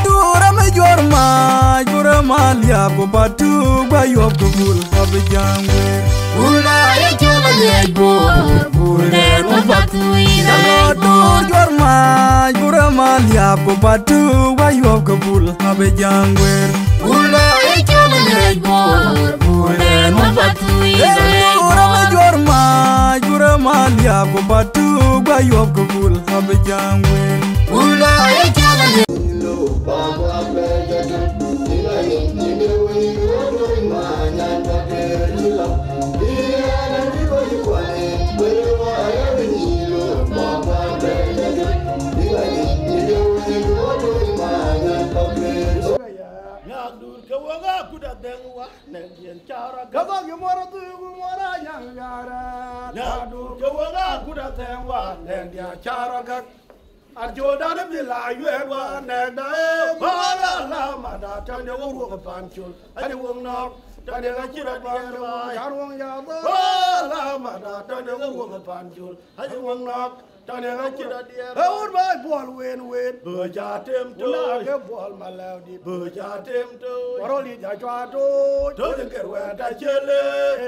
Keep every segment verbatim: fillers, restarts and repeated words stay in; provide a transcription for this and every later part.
Dura me juɔr mac, dura ma liap ku patu gua yuɔp ku bul abï jaŋ wer. Bula ye cɔl a liec bor, bul dɛn wun patu ina. Dura juɔr mac, dura ma liap ku patu gua yuɔp ku bul abï jaŋ wer. Bula ye cɔl a liec bor, bul dɛn wun patu ina. Dura me juɔr mac, dura ma liap ku patu gua yuɔp ku bul abï jaŋ wer. Bula ye cɔl a liec Nyak dun ke wëŋ akut adhɛŋ wa, nɛn diɛn cara gäk. Gäk yï mor adhuk, mor anyaŋ yara. Nyak dun ke wëŋ akut adhɛŋ wa, nɛn diɛn cara gäk. An Jordan bï la yuɛɛr wa nɛɛk da ë bäär alama da tɔ̈ de wok ruɔk pan col. Ani wok nɔɔk tɔ̈ de ka cï rɔt diɛɛr wa. Car wok ya bäär alama da tɔ̈ de wok ruɔk pan col. Ani wok nɔɔk tɔ̈ de ka cï rɔt diɛɛr wa. Ë wun bä buɔl wen wen. Bä ca tem toc. Ke buɔl malɛu dit. Bä ca tem toc. Warol yï ja cua toc. Toc ŋer wɛn ta cële.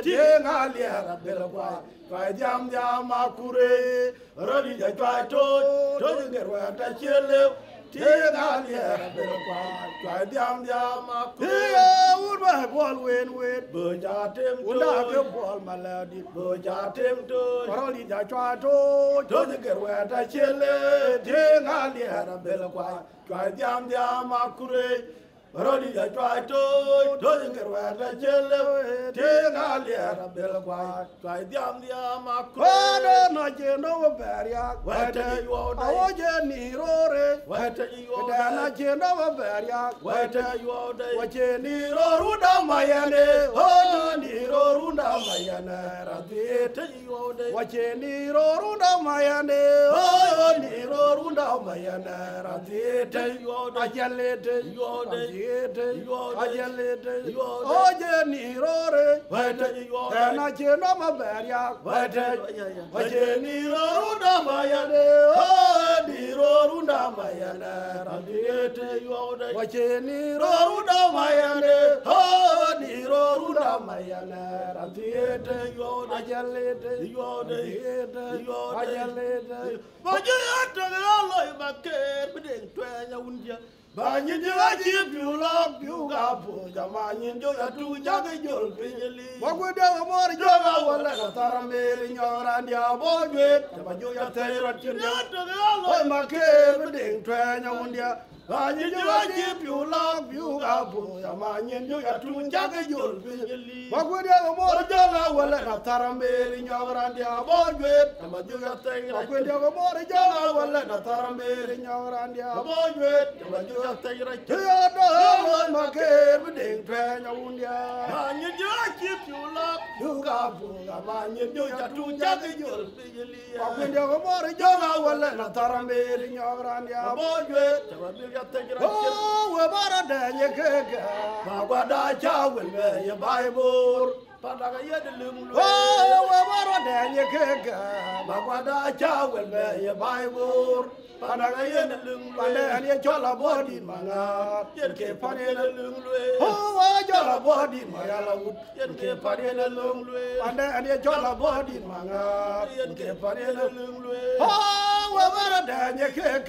Tiŋ aliɛɛr abël kuai. Kuai dhiam dhiam akure. Röt yic acuai toc, toc ŋer wɛn ta cie lëu. Tiŋ aliɛɛr abël kuac, cuai dhiam dhiam akut. Ye wun bä buɔl wen wen. Bä ca tem toc. Wun da ke buɔl malɛu dit. Bä ca tem toc. Röt yic acuai toc, toc ŋer wɛn ta cie lëu. Tiŋ aliɛɛr abël kuac, cuai dhiam dhiam akut. Röt yic acuai toc, toc ŋer wɛn ta cie lëu. Tiŋ aliɛɛr abël kuac, cuai dhiam dhiam akut. Wɛ̈t ë na cïn dɔ̈ wä bɛ̈ɛ̈r yak. Wɛ̈t ë yuɔɔu dai. Awɔc ë ni roor ë. Wɛ̈t ë yuɔɔu dai. Këdɛn na cïn dɔ̈ wä bɛ̈ɛ̈r yak. Wɛ̈t ë yuɔɔu dai. Wä cïn ni roor run dɔm ma yɛn ë. Wä cïn ni roor run dɔm ma yɛn ë. Raan dhiëëth tëc yuɔɔu dai. Wä cïn ni roor run dɔm ma yɛn ë. Wä cïn ni roor run dɔm ma yɛn ë. Raan dhiëëth tëc yuɔɔu dai. Ajɛl ë tëc. Yuɔɔu dai. Raan dhiëëth tëc. Yuɔɔu dai. Ajɛl ë tëc. Yuɔɔu dai. Wä cïn ni roor ë. Wɛ̈t ë yuɔɔu dai. Ë na cïn dɔ̈ wä bɛ̈ɛ̈r yak. Wɛ̈t ë, ya, ya. Wä cïn ni roor run dɔm ma yɛn ë. Wä ni roor run dɔm ma yɛn ë. Raan dhiëëth tëc yuɔɔu dai. Wä cïn ni roor run dɔm ma yɛn ë. Wä ni roor run dɔm ma yɛn ë. Raan dhiëëth tëc yuɔɔu dai. Ajɛl ë tëc. Yuɔɔu dai. Raan dhiëëth tëc. Yuɔɔu dai. Ajɛl ë tëc. Ba jɔ ya tɔ̈ ke ya lɔi ba keer bï deŋ tuɛɛny awundiɛ̈. Ba nyin jɔ ya cï piu lɔ̈k piu ka puc, ama nyin jɔ ya tuŋ cak ë jol piny ë liic. Ba kuëndiɛ̈ ke mor jɔ ka wälɛ na thar Meri nyɔk raan diɛ̈ abɔ̈ juet. Ba jɔ ya thɛɛc rɔt cïn diɛ̈. Ya tɔ̈ ke ya lɔi ba keer bï deŋ tuɛɛny awundiɛ̈. Ba nyin jɔ ya cï piu lɔ̈k piu ka puc, ama nyin jɔ ya tuŋ cak ë jol piny ë liic. Ba kuëndiɛ̈ ke mor jɔ ka wälɛ na thar Meri nyɔk raan diɛ̈ abɔ̈ juet. Ba kuëndiɛ̈ ke mor jɔ ka wälɛ na thar Meri nyɔk raan diɛ̈ abɔ̈ juet. Ba jɔ ya thɛɛc rɔt cïn. Tï ya dɔ̈ lɔi ma keer bï deŋ tuɛɛny awundiɛ̈. Ba nyin jɔ ya cï piu lɔ̈k piu ka puc, ama nyin jɔ ya tuŋ cak ë jol piny ë liic. Ba kuëndiɛ̈ ke mor jɔ ka wälɛ na thar Meri nyɔk raan diɛ̈ abɔ̈ juet. Ba jɔ ya thɛɛc rɔt cïn. Oh, we ba rɔt dɛny ë kek. Ba guada ca wël bɛ ye baai boor. Panda ka yen lïŋ lueel. Oh, we ba rɔt dɛny ë kek. Ba guada ca wël bɛ ye baai boor. Panda ka yen lïŋ lueel. Panda yen ye cɔl abɔ̈ dït maŋaar. Yen ke pan yen lïŋ lueel. Oh, we cɔl abɔ̈ dït marial awut. Yen ke pan yen lïŋ lueel. Panda yen ye cɔl abɔ̈ dït maŋaar. Yen ke pan yen lïŋ lueel. Oh, we ba rɔt dɛny ë kek.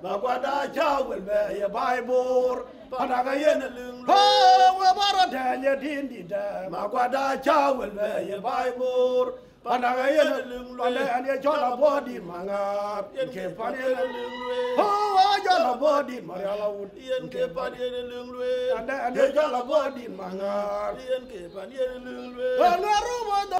Ba guada ca wël bɛ ye baai boor. Panda ka yen lïŋ lueel. Oh, we ba rɔt dɛny ë dïn dït dɛm. Ma guada ca wël bɛ ye baai boor. Panda ka yen lïŋ lueel. Panda yen ye cɔl abɔ̈ dït maŋaar. Yen ke pan yen lïŋ lueel. Oh, we cɔl abɔ̈ dït marial awut. Yen ke pan yen lïŋ lueel. Panda yen ye cɔl abɔ̈ dït maŋaar. Yen ke pan yen lïŋ lueel. Panda rum adɔ̈.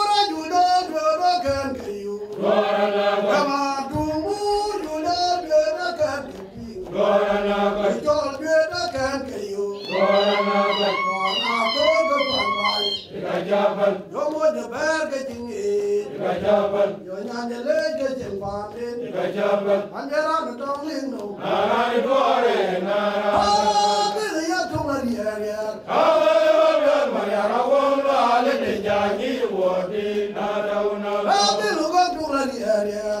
Tuŋur ajuda duëër akɛn ke yök. Duɔɔr anakɔc. Jama Tuŋur juda duëër akɛn ke yök. Duɔɔr anakɔc. Cɔl duëër akɛn ke yök. Duɔɔr anakɔc. Duɔɔr na thok ke pan baai. Ika ca pan. Yo moc de bɛɛr ke cïn ŋic. Ika ca pan. Yo nyan de leec ke cïn paanden. Ika ca pan. An de raan tɔŋ liŋ no. Na raan duɔɔr ë na raan. Aa, bï ya tuŋ ariɛr riɛr. Aa, bï ya tuŋ ariɛr riɛr.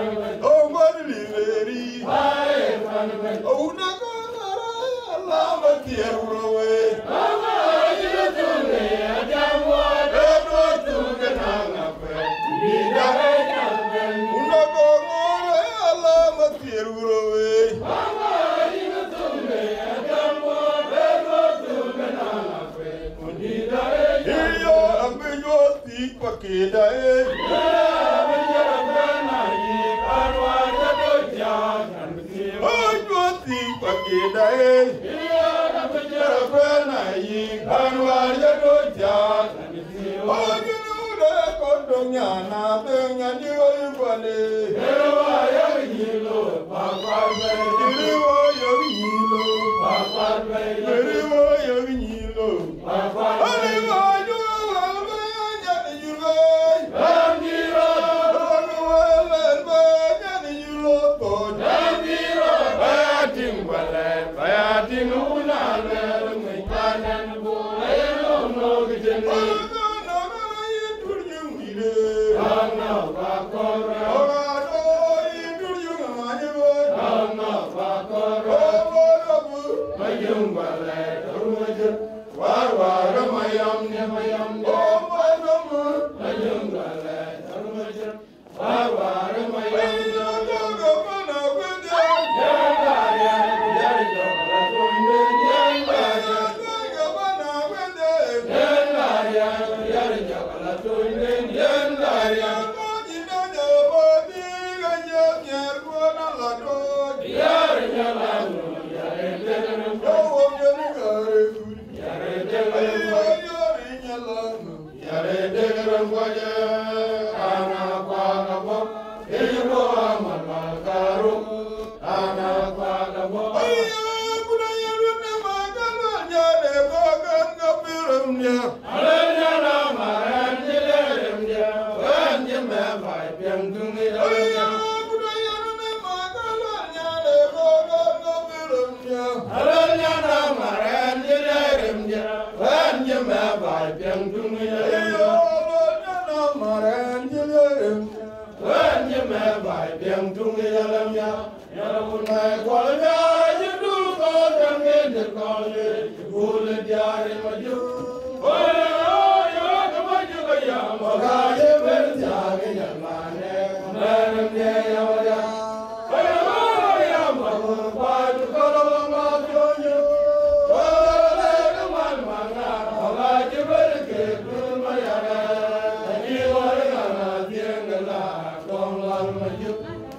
Oh, man, Liberi. Oh, una gana, la, ma, tier, bro, we. Una gana, la, ma, tier, bro, we. Iyo, abï nyuɔɔth thiëc pa keda, eh. Oh, nyuɔɔth thiëc pa keda, eh. Oh, you know the condom, yana, the, yani, oh, you want it. Yiri wo yök nyilo. Yiri wo yök nyilo. Ani wo yo, wo, wo, nyani yuro. Wo, wo, wo, nyani yuro. Ba ya ting wala, ba ya ting una le, mi panen bo, ayo no, no, kichen. Piɛŋ tuŋ ë yɔl ë miäk. Alɔl nyan na mar ɛn cï lɛɛr rem jɛ, ɛn cï mɛ baai piɛŋ tuŋ ë yɔl ë miäk. Alɔl nyan na mar ɛn cï lɛɛr rem jɛ, ɛn cï mɛ baai piɛŋ tuŋ ë yɔl ë miäk. Yɔl ë wun mɛ kuɔl miäk cï dul kɔɔr piɛŋ ë dël kɔɔr ë, cï gul ë diaar ë ma juk.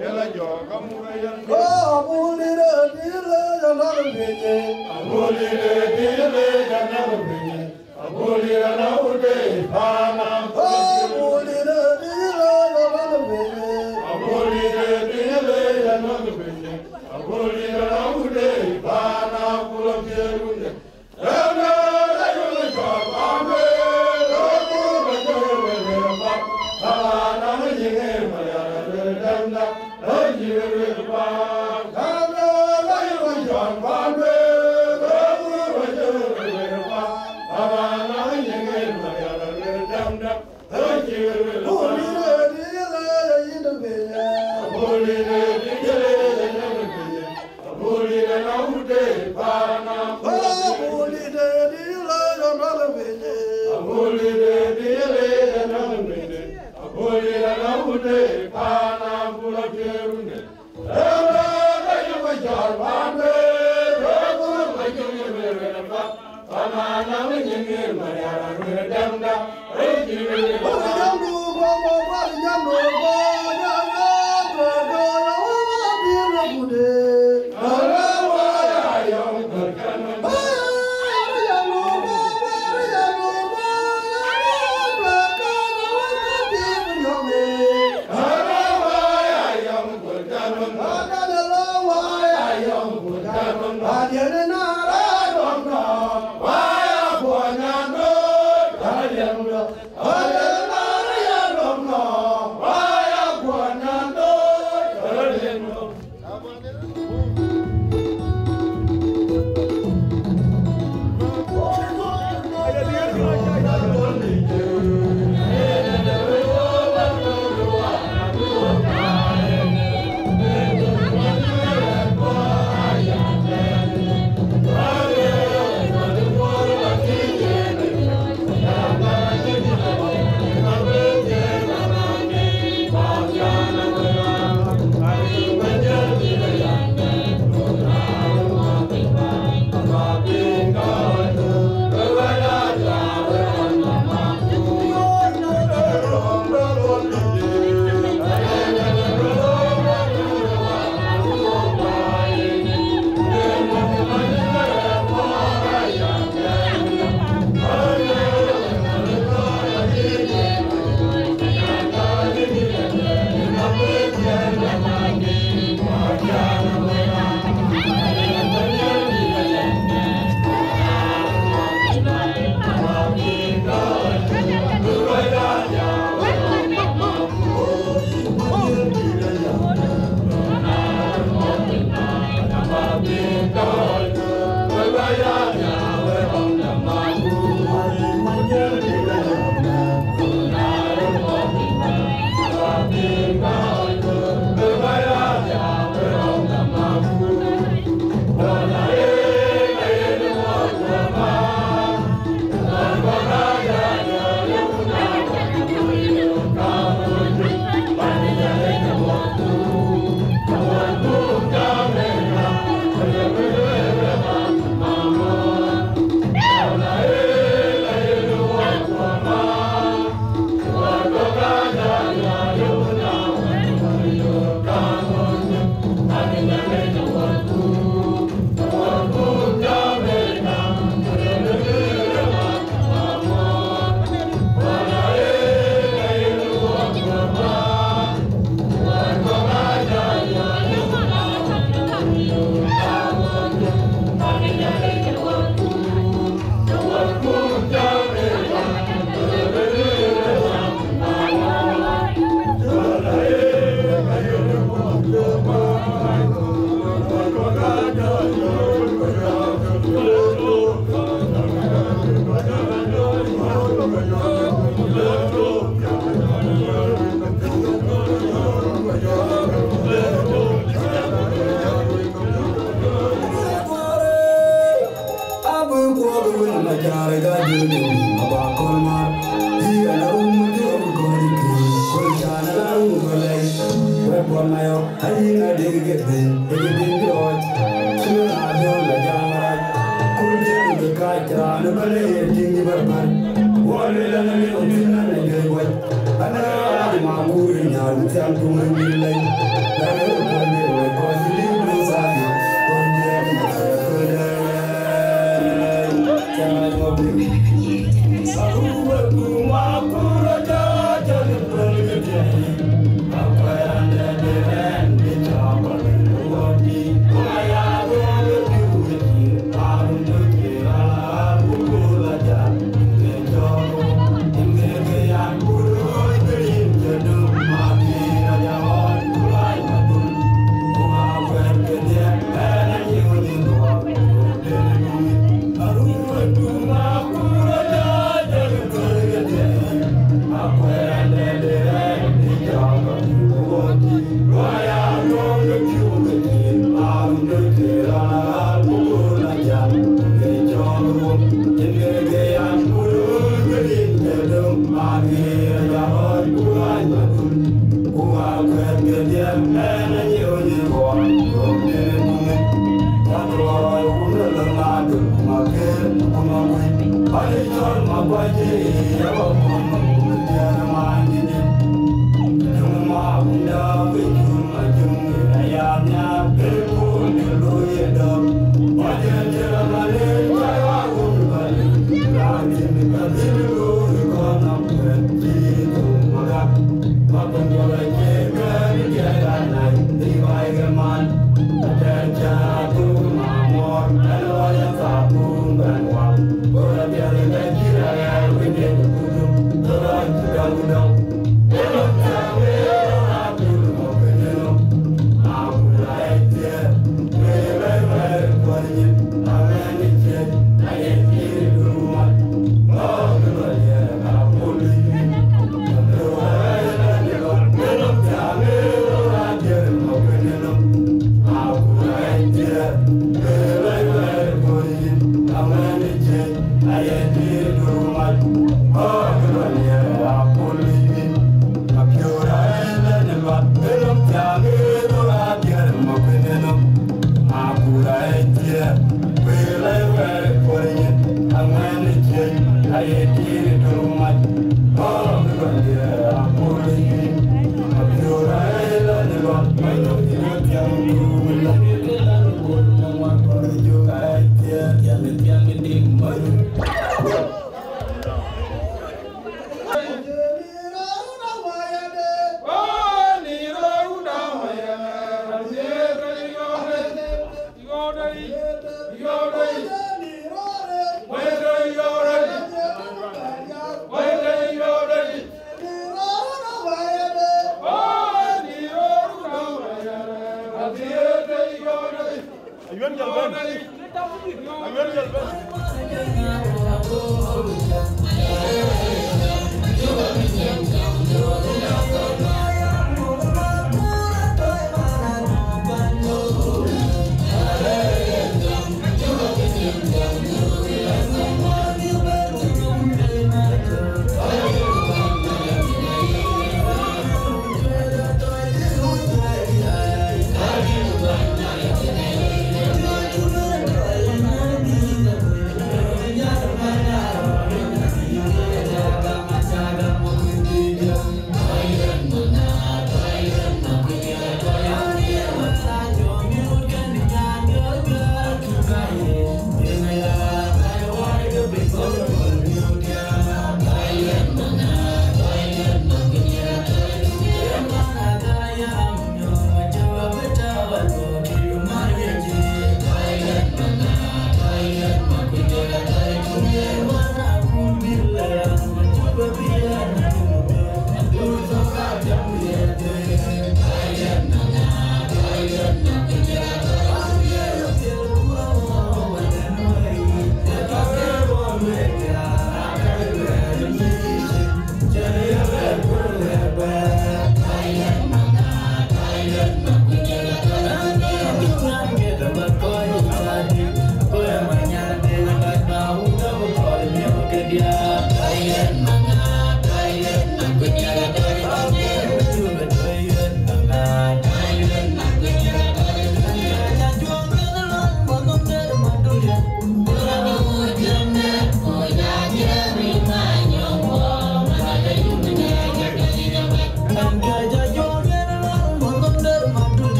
Yala jɔ kamuga yan. Oh, abuli de dile ya na de pinye. Abuli de dile ya na de pinye. Abuli de na ude pana. Oh, abuli de dile ya na de pinye. Abuli de dile ya na de pinye. Abuli de na ude pana kula pierunde.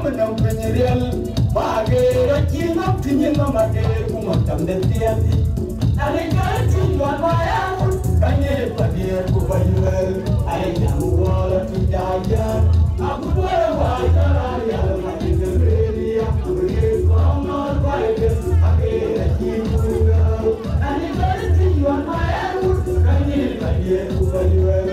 Nɔm piny riɛl, ba geer acï nɔm tïny nɔm ageer ku ŋɔt cam de thiɛɛth. Ani jɔl tïny luɔn ba ya wut, ka nyiëëc ba geer ku ba yuɛɛl. Ai jam wal atïny da jam, aku duɔl wa jɔl a riɛl ma tïŋ de lueel ya, ku geer kɔn nɔn ba ye ageer acï kun gäu. Ani jɔl tïny luɔn ba ya wut, ka nyiëëc ba geer ku ba yuɛɛl.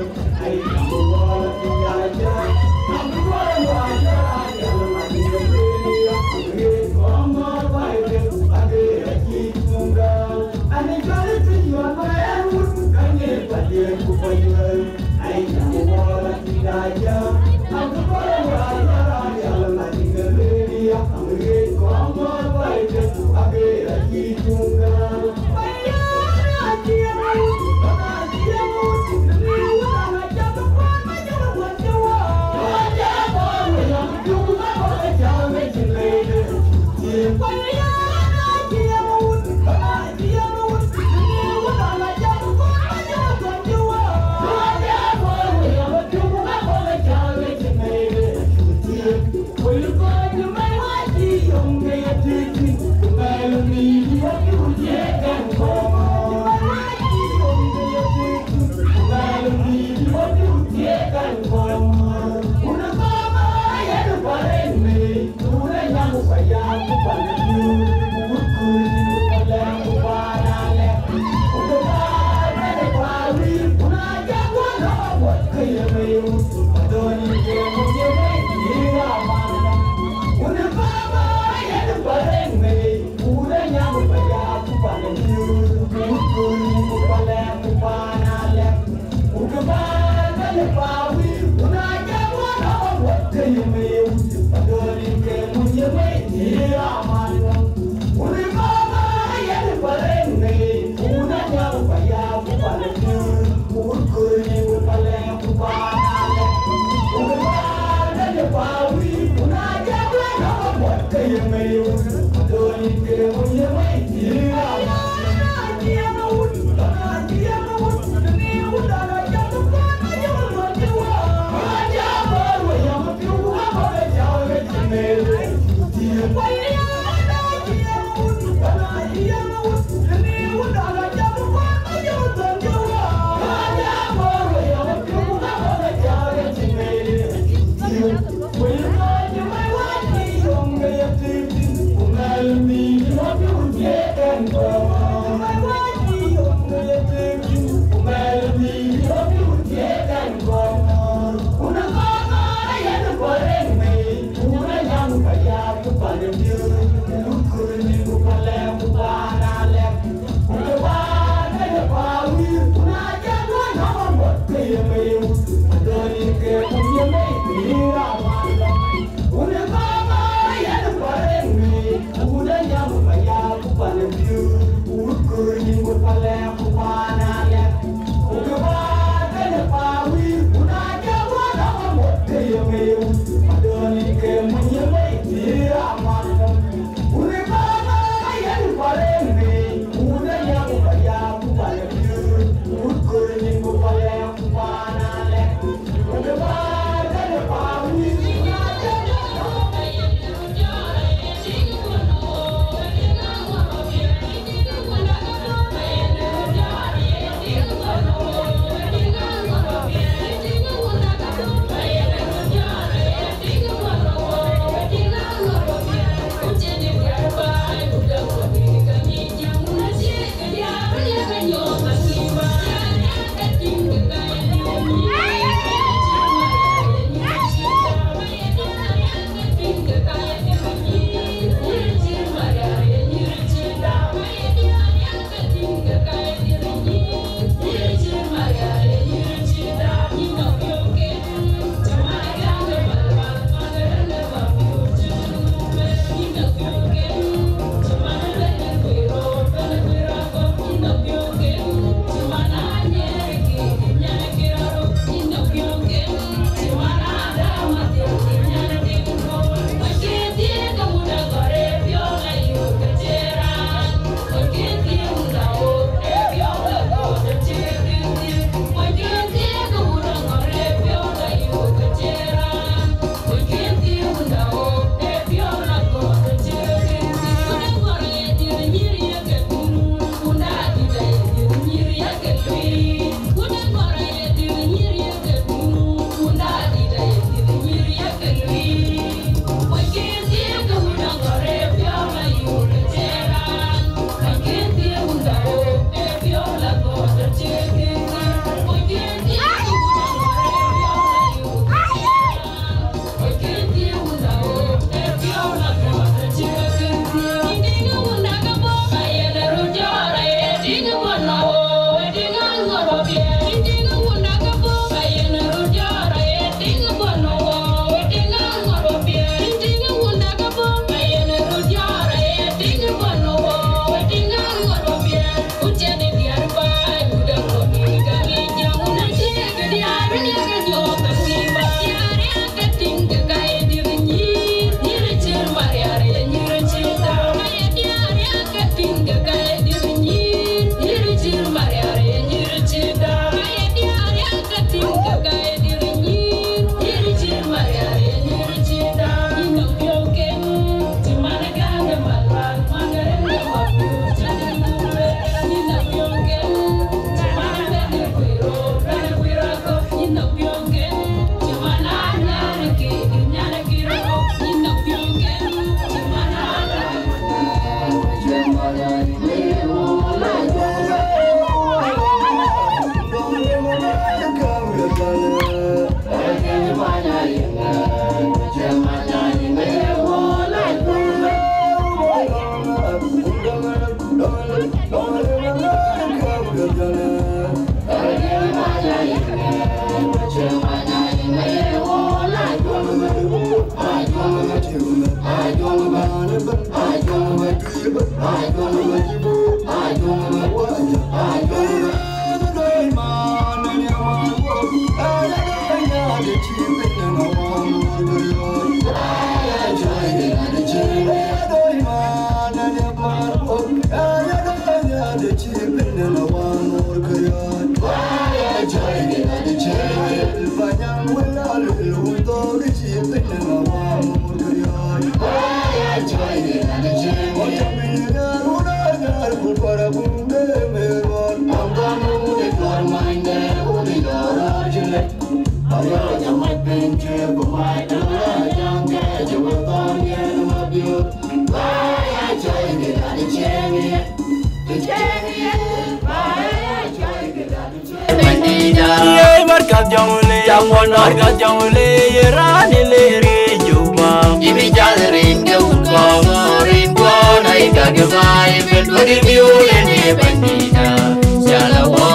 Ye markaz Jonglei, ye rani le ri Juba. Ibi jal rin ke wut kong, rin kuon ai ka ke bai, ben dodi biu le ne bandida. Siala wo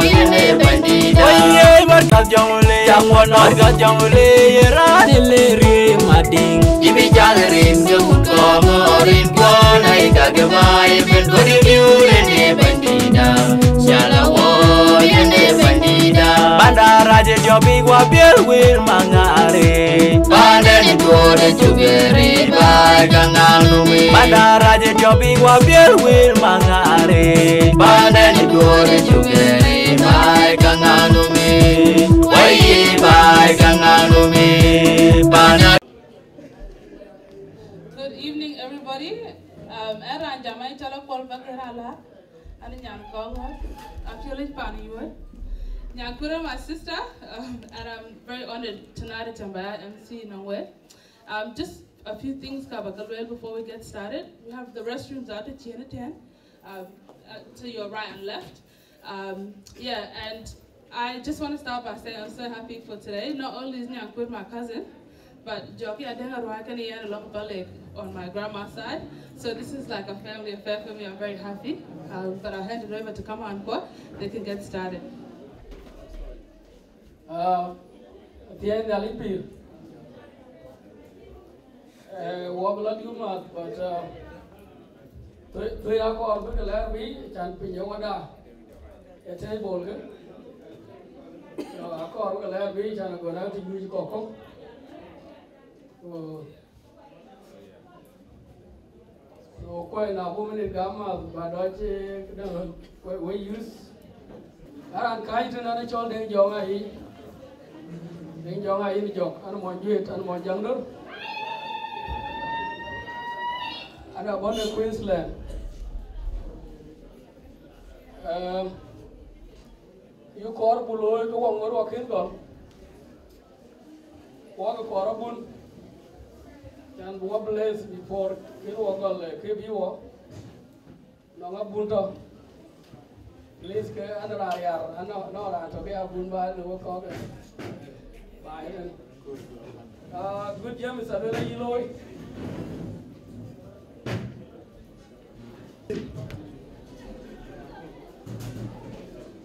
ye ne bandida. Ye markaz Jonglei, ye rani le ri Mading. Ibi jal rin ke wut kong, rin kuon ai ka ke bai, ben dodi biu le ne bandida. Siala wo ye ne bandida. Bandar aje jobi wa biel wil mangare. Bandar ni tuore chugeri bai kanganumi. Bandar aje jobi wa biel wil mangare. Bandar ni tuore chugeri bai kanganumi. Wai bai kanganumi. Bandar. Good evening, everybody. Um, era jama itala kwal bakera la. Ani nyan Kong, I feel it pan yuet. Nyan Kura, my sister, um, and I'm very honored tonight to be M C in a way. Um, just a few things ka ba ka luel before we get started. We have the restrooms out at Chieneten, um, uh, to your right and left. Um, yeah, and I just want to start by saying I'm so happy for today. Not only is Nyankwit my cousin, but Joki Adeng Arwai kën yen alɔŋ Balek on my grandma's side. So this is like a family affair for me. I'm very happy. Um, but I'll hand it over to Kaman Kua. They can get started. Uh, Athiɛɛi Nhialic pïïr. Eh, wɔ bï lɔ diu math, but, uh, thuëëc, thuëëc akɔɔr bï ke lɛɛr bï can piny ë wada ë table kë. So, akɔɔr bï ke lɛɛr bï can agɔn a të nyuc kɔk kɔ̈k. So, so, kuɔi na buk minit gam math, ba dɔc, eh, këdäŋ, we, we use. Aran kääc tën an cɔl Deŋ Jɔŋ Ayic. Deŋ Jɔŋ Ayic Jɔk, an mɔny Juet, an mɔny Jaŋdor. An abɔ̈ në Queensland. Ehm, yï kɔɔr buk looi ke wɔ ŋör wɔ kën gɔl. Wɔ ke kɔɔr abun. Can buk wɔ bless before kën wɔ gɔl, eh, ke bï wɔ. Nɔŋ abun tɔ. Please, ke an raan riar, an nɔ, nɔ raan tɔ ke abun ba në wek kɔ̈k. Ba yen. Ah, good James, aluel ayï looi.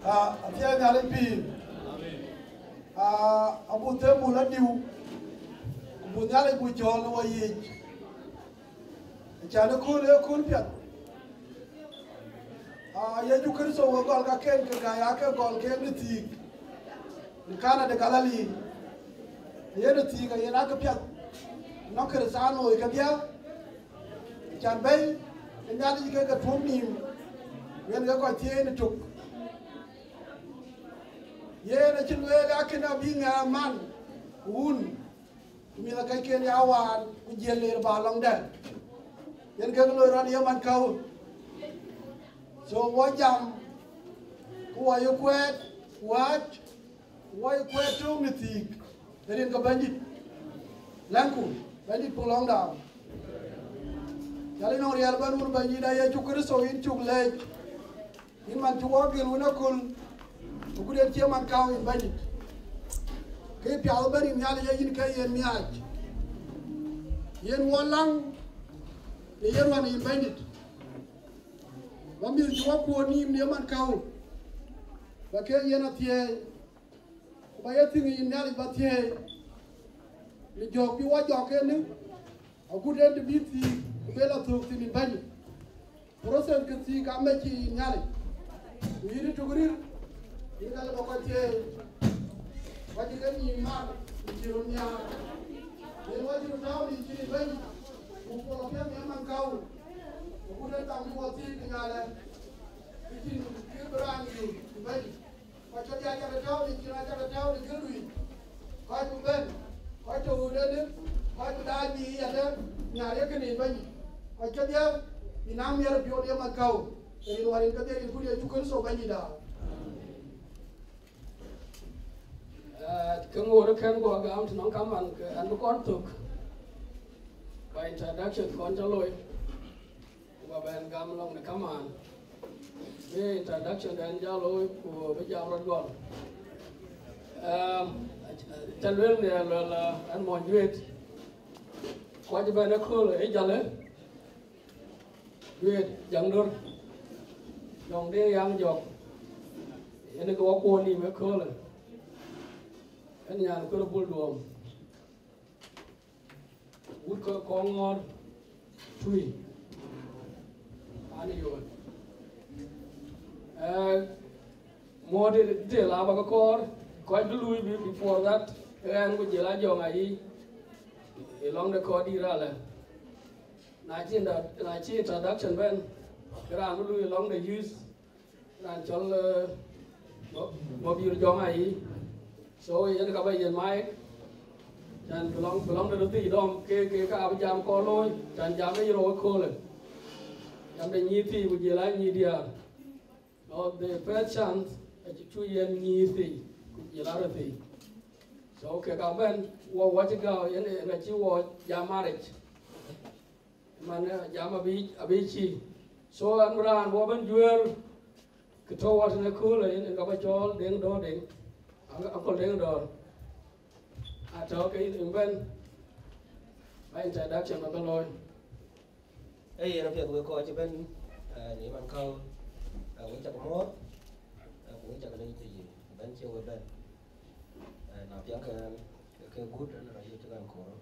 Ah, athiɛɛi Nhialic pïïr. Ah, abuk them buk lɔ diu. Buk Nhialic buk cɔɔl në wɔ yiic. Acan ë kööl, ee kööl piɛth. Aa, Yecu Kërtho we gɔl kaken ke gäi, aake gɔl keek në thiik në Kana de Galili. Yen ë thiik ayen aake piɛth nɔŋ Kërthianoi kedhie. Acan bɛ̈i ë Nhialic ke ke tuɔ̈m nïïm, yen ke kɔc thieei në tök. Yen acï lueel akën abï ŋɛk man wun. Ku mïth akɛcken ya waan, ku jiël leer ba lɔŋdɛn. Yen kek loi rɔt ye man käu. So wɔ jam, ku wɔ ye kuɛɛt, ku wääc, ku wɔ ye kuɛɛt tök në thiik, rin ke Bɛ̈nydït. Lɛ̈ŋku, Bɛ̈nydït puɔ̈u lɔŋda. Nhialic nɔŋ riɛl bɛ̈n wun Bɛ̈nydït a Yecu Kërtho, yïn cuk leec. Yïn man cï wɔ gël wën aköl, agut en cie man kääu yïn Bɛ̈nydït. Ke piath ëbɛ̈n yïn Nhialic ee yïn ke yen miaac. Yen wɔ läŋ në yen ruɔn yïn Bɛ̈nydït. Ba mïth cï wɔ kuɔɔr nïïm në ye man kääu, ba ke yen athieei, ku ba ye thiëŋ yïn Nhialic ba thieei. Në jɔ̈ɔ̈k bï wɔ jɔ̈ɔ̈k enë, agut en të bï thiik ku bë lɔ thök thïn yïn Bɛ̈nydït. Process kë thiik ka mec cï Nhialic. Ku yïn ë tök rïr, yïn ka lëbë kɔc thieei. Kɔc cï ke nyïïn mar, ku cï röt nhiaar. Yen wɔ cï röt tääu në cïn ë bɛ̈ny, ku puɔl piɛth në man käu. Ku kut ë tham bï wɔ thiëëc piny alɛ. Kë cïn kë bï raan yök ë bɛ̈ny. Kɔc kedhie acä ke tääu në cin, acä ke tääu në gël wïc. Kɔc ku bɛ̈n, kɔc tɔ̈ ɣööt ënë, kɔc ku daai bï yadë nhiaar ye kënë bɛ̈ny. Kɔc kedhie bï naŋ miɛt piɔ̈u ye math käu. Ke rin wär rin kedhie rin kut Yecu Kërtho Bɛ̈nydït aa. Eh, ke ŋoot ë kɛ̈n guɔ gam tënɔŋ kaman ke an bï kɔn thök. Ba introduction kɔn cä looi. Ku ba bɛn gam lɔŋ de kaman. Bï introduction dɛn jal looi ku bï jam rɔt gɔl. Ehm, ca lueel në lueel, eh, ɛn mɔny Juet. Kɔc bɛn ëkööl ë jalë. Juet Jaŋdor. Jɔŋ de yaŋ jɔk. Yen ke wɔ kuɔn nïïm ëköölë. Ɛn nyan kërë bul duɔm. Wut ke Kɔŋɔɔr tui. An yol. Eh, muɔɔr de de la ba ke kɔɔr, kɔc bï lui bï before that, ke ɛn ku jël a jɔŋ ayi. Ë lɔŋ de kɔɔr dït alɛ. Na cï inda-, na cï introduction bɛ̈n, ke raan bï lui ë lɔŋ de youth. Raan cɔl, eh, Mo-, Mobir Jɔŋ ayi. So, yen ka ba yen mic. Can bï lɔŋ, bï lɔŋ de röt dhïc dɔm, ke, ke ka bï jam kɔn looi. Can jam de yï rou ëköölë. Jam de nyïïr thii ku jël a nyïïr diäär. No, the first chance, acï cu yen nyïïr thii, ku jël a röt thii. So, ke ka bɛ̈n, wɔ, wɔ cï gäu, yen, yen acï wɔ jam maric. Man, eh, jam abï, abï cï. So, an bï raan bɔ̈ bɛ̈n juëër, kë tɔ̈ wɔ tënë köölë, yen ka ba cɔɔl Deŋ Dɔ̈ɔ̈r Deŋ. Uncle, Uncle Deŋ Dɔ̈ɔ̈r. Atɔ̈ ke yïn bɛ̈n, ba introduction ba ke looi. Ee, yen apiɛth wek kɔc cï bɛ̈n, eh, në man käu, eh, wek cak muɔɔr, eh, ku wek cak leec të yï bɛ̈n cie wek bɛ̈n. Eh, na piɛŋkë ke, ke gut, ɛn rɔt yï cï kan koor,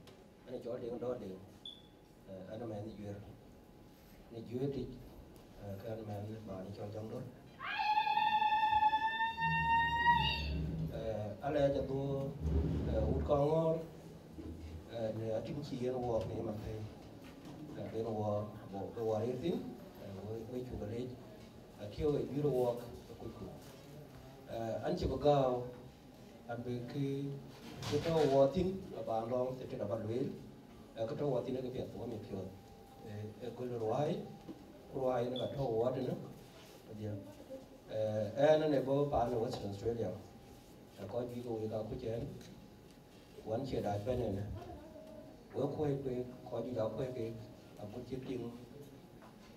ɛn cɔl Deŋ Dɔ̈ɔ̈r Deŋ. Eh, ɛn ë mɛnh Juëër. Në Juëër tïc, eh, ke ɛn mɛnh paan cɔl Jaŋdor. Eh, alɛɛc adhuɔ̈ɔ̈r, eh, wut Kɔŋɔɔr, eh, në atim cï yen wɔɔk në ëmën thëi. Eh, ben wɔɔk, bɔ̈, bï wär ë thïn, eh, we, we cuk leec, akï we juëër wɔɔk, kucku. Eh, an cï bï gääu, an bï kë, kë tɔ̈u wɔ thïn, abä lɔŋ, thïn tëde abä lueel, eh, kë tɔ̈u wɔ thïn ë kë piɛth, wɔ mit piɔ̈ɔ̈th. Eh, ë gɔl ruääi, ku ruääi yen ka tɔ̈u wɔ tënë, kedhie. Eh, ɛn ënë bɔ̈ paan ë Western Australia. Ë kɔc juëc ke wek akuc ɛn, ku an cie dac bɛ̈n ɛn. Wek kuɔ̈c kueek, kɔc juëc akuɔ̈c kueek, agut cï tiŋ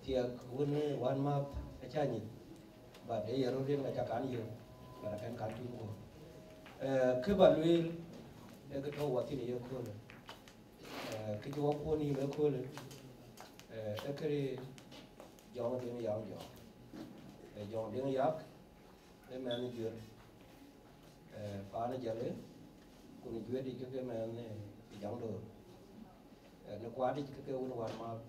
thiɛk wën ë wänmäth acä nyic, but ë ye röt yen ka cä kan yök, but akën kan tïŋ guɔ̈p. Eh, kë bä lueel, ee kë tɔ̈u wɔ thïn ë ye köölë. Eh, kë cï wɔ kuɔn yïn ë köölë, eh, ee këde Jɔŋ Deŋ Yak Jɔk. Eh, Jɔŋ Deŋ Yak, ee mɛnh Juëër, eh, paan ë Jale, ku në Juëër yic ke ke mɛnh, eh, Jaŋdor. Eh, në kuat yic ke ke wën wänmäth.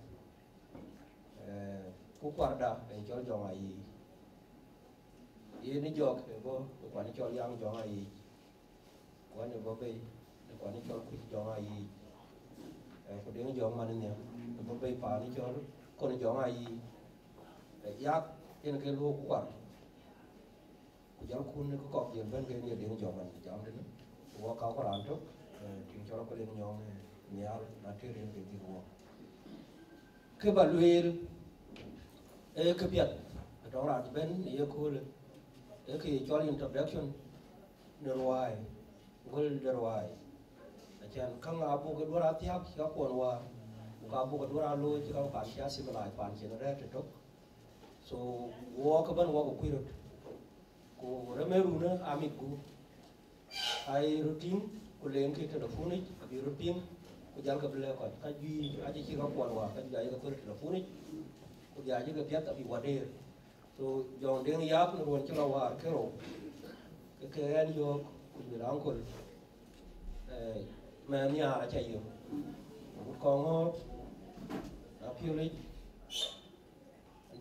Eh, ku kuarda ee cɔl Jɔŋ Ayiic. Yen ë jɔk ë bɔ̈ ë kuan cɔl Yaŋ Jɔŋ Ayiic. Kuan ë bɔ̈ bei në kuan cɔl Kuc Jɔŋ Ayiic. Eh, ku Deŋ Jɔŋ man nhiam ë bɔ̈ bei paan cɔl Kon Jɔŋ Ayiic. Eh, yak yen ke luɔ̈k ku kuar. Ku jɔl kun në kë kɔ̈k jël bɛ̈n ke ye Deŋ Jɔŋ man jam tënë. Ku wɔ ka ku raan tök, eh, tiŋ cɔl Akuliŋ Nyɔŋ, eh, nhial, na tëër yen ke dhil wɔ. Kë bä lueel, ee kë piɛth, tɔŋ raan cï bɛ̈n në ye köölë, ee kë cɔl introduction në ruääi, gɔl de ruääi. Acän käŋ abuk ë duɔ̈r athiäk cï ka kuɔn wäär, ku ka buk ë duɔ̈r alooi cï ka paan cï a civilized, paan cïn rɛ̈ɛ̈r tëtök. So, wɔk ëbɛ̈n wɔk ë kuc röt. Ku rem ë runë amit gup. Ai röt tïŋ, ku leŋkï telephone yic, abï röt piŋ, ku jälkï bï lɛ̈k kɔc. Ka juëc acï cïk akuɔn wäär, ka juëc ayek thöl telephone yic, ku bï acï ke piɛth abï wadeer. So, Jɔŋ Deŋ Yak në ruɔ̈n cï lɔ wäär kerou, ke ke ɣɛn yöök, ku lueel uncle, eh, mɛnh nhiaar acä yök. Wut Kɔŋɔ̈ɔ̈r, na piöl yic,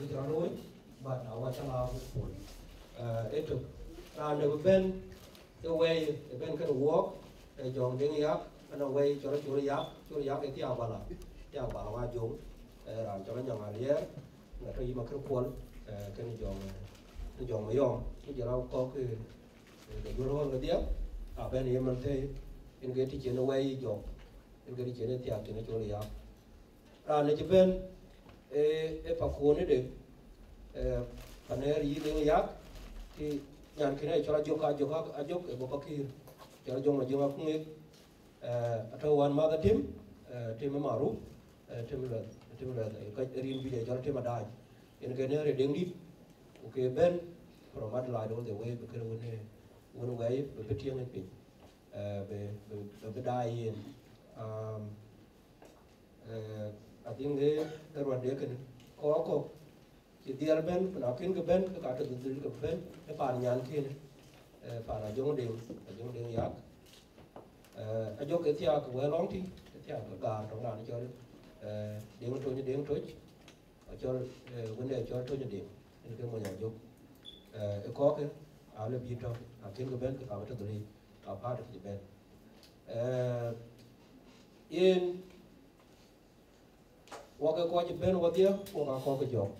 kë cï rɔt looi, but awä cä la pol. Eh, ë tök, raan dɛ̈ bï bɛ̈n, ë wɛ̈i ë bɛ̈n kënë wuɔɔk, ë Jɔŋ Deŋ Yak, ënɔŋ wɛ̈i cɔl Col Yak, Col Yak ë thiaak bala, thiaak bala wa Jɔŋ, eh, raan cɔl Anyaŋ Aliɛɛr, na tɔ̈ yï Makër Kuɔl, eh, kënë Jɔŋ, eh, Jɔŋ Mayɔm, ku jɔl a kɔ̈k, eh, eh, ke jur ɣɔn kedhie, abɛ̈n ye man thëi, yen ke tï cïn ë wɛ̈i jɔk, yen ke tï cïn ë thiaak cïn ë Col Yak. Raan ë cï bɛ̈n, eh, ë Pakuɔn ëdë, eh, Panɛɛr yï Deŋ Yak, tï nyan kënë ë cɔl Ajök, Ajök, Ajök, ë bɔ̈ Pakïr, cɔl Jɔŋ Majöŋ Akuŋek, eh, atɔ̈ wän mäth Atim, eh, Tim ë Maruf, eh, Tim Luɛth, Tim Luɛth, eh, ka rin juëc ë cɔl Tim Adac. Yen ke Nɛɛr ë Deŋdït, ku ke bɛ̈n from Adelaide all the way, bï kënë wën ë, wën ë wɛ̈i, bï bï tiëŋ ë piny, eh, bï, bï, bï, bï daai yen. Um, eh, I think, eh, ë ruɔt de kënë, kɔc kɔ̈k cï dhiɛl bɛ̈n, ku na kën ke bɛ̈n, ke ka tɔ̈ dhil ke bɛ̈n, ë paan nyan kënë, eh, paan Ajöŋ Deŋ, Ajöŋ Deŋ Yak. Eh, Ajök ke thiaak wɛ̈ɛ̈r lɔŋ tï, ke thiaak ke gaar tɔ̈ raan cɔl, eh, Deŋ Tony, Deŋ Toc, acɔl, eh, wënde cɔl Tony Deŋ, yen ke mony Ajök. Eh, ë kɔ̈k ke, alë bï tɔ̈, akën ke bɛ̈n, ke ka bï tɔ̈ dhil, ka part of the bɛ̈n. Eh, yen, wok ke kɔc ë bɛ̈n wodhie, wok aa kɔc ke jɔk.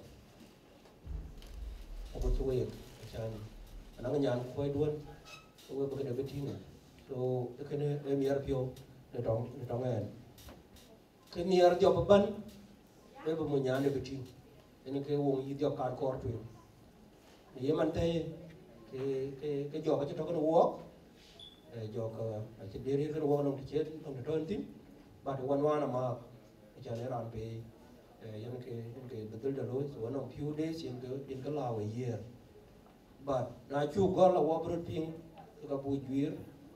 Wok cï week, acan, anaŋ nyan kuɔ̈c duön, ke we bï këde bï tïŋ. So, ë kënë ë miɛr piɔ̈u në tɔŋ, në tɔŋ ɛn. Kë nhiɛɛr dhiɔp ëbɛ̈n, ë bï mony nyan ë bï tïŋ. Yen ke woŋ yï dhiɔp kan kɔɔr tueŋ. Në ye man thëi, ke, ke, ke jɔk acï tɔ̈ kënë wuɔɔk, eh, jɔk, eh, acï der ye kënë wuɔɔk nɔŋ të ciët, nɔŋ të tɔ̈ thïn, but wan wan amääth, acan ë raan pei, eh, yen ke, yen ke bï dhil dë looi, so nɔŋ few days yen ke, yen ke lääu ë year. But na cuk gɔl awɔ bï röt piŋ, ke ka buk juiir,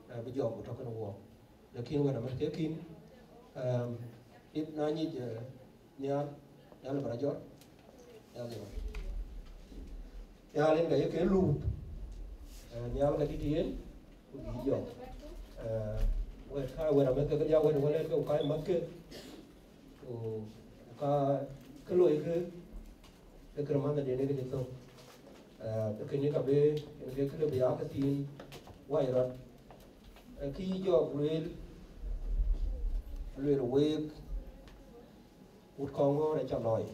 eh, bï jɔk bï tɔ̈ kënë wuɔɔk. Lakin wën amën ke kïn, ehm, it na nyic, eh, nhial, nhial bï rɔt jɔt, nhial bï rɔt. Nhial yen ka ye ke luup, eh, nhial ka dït yen, ku bï jɔk. Eh, wɛ̈t ka wën amën ke ke diak wën wën yen ke ku ka ye mäth ke, ku, ku ka, ke loi ke, ke kërë mäthde yen ke cï thök. Eh, ke kënë ka bï, yen ke kërë bï ya ke thiin wai rɔt. Eh, kë yï jɔk lueel, Alueel week, wut Kɔŋɔ̈ɔ̈r aca lɔɔi,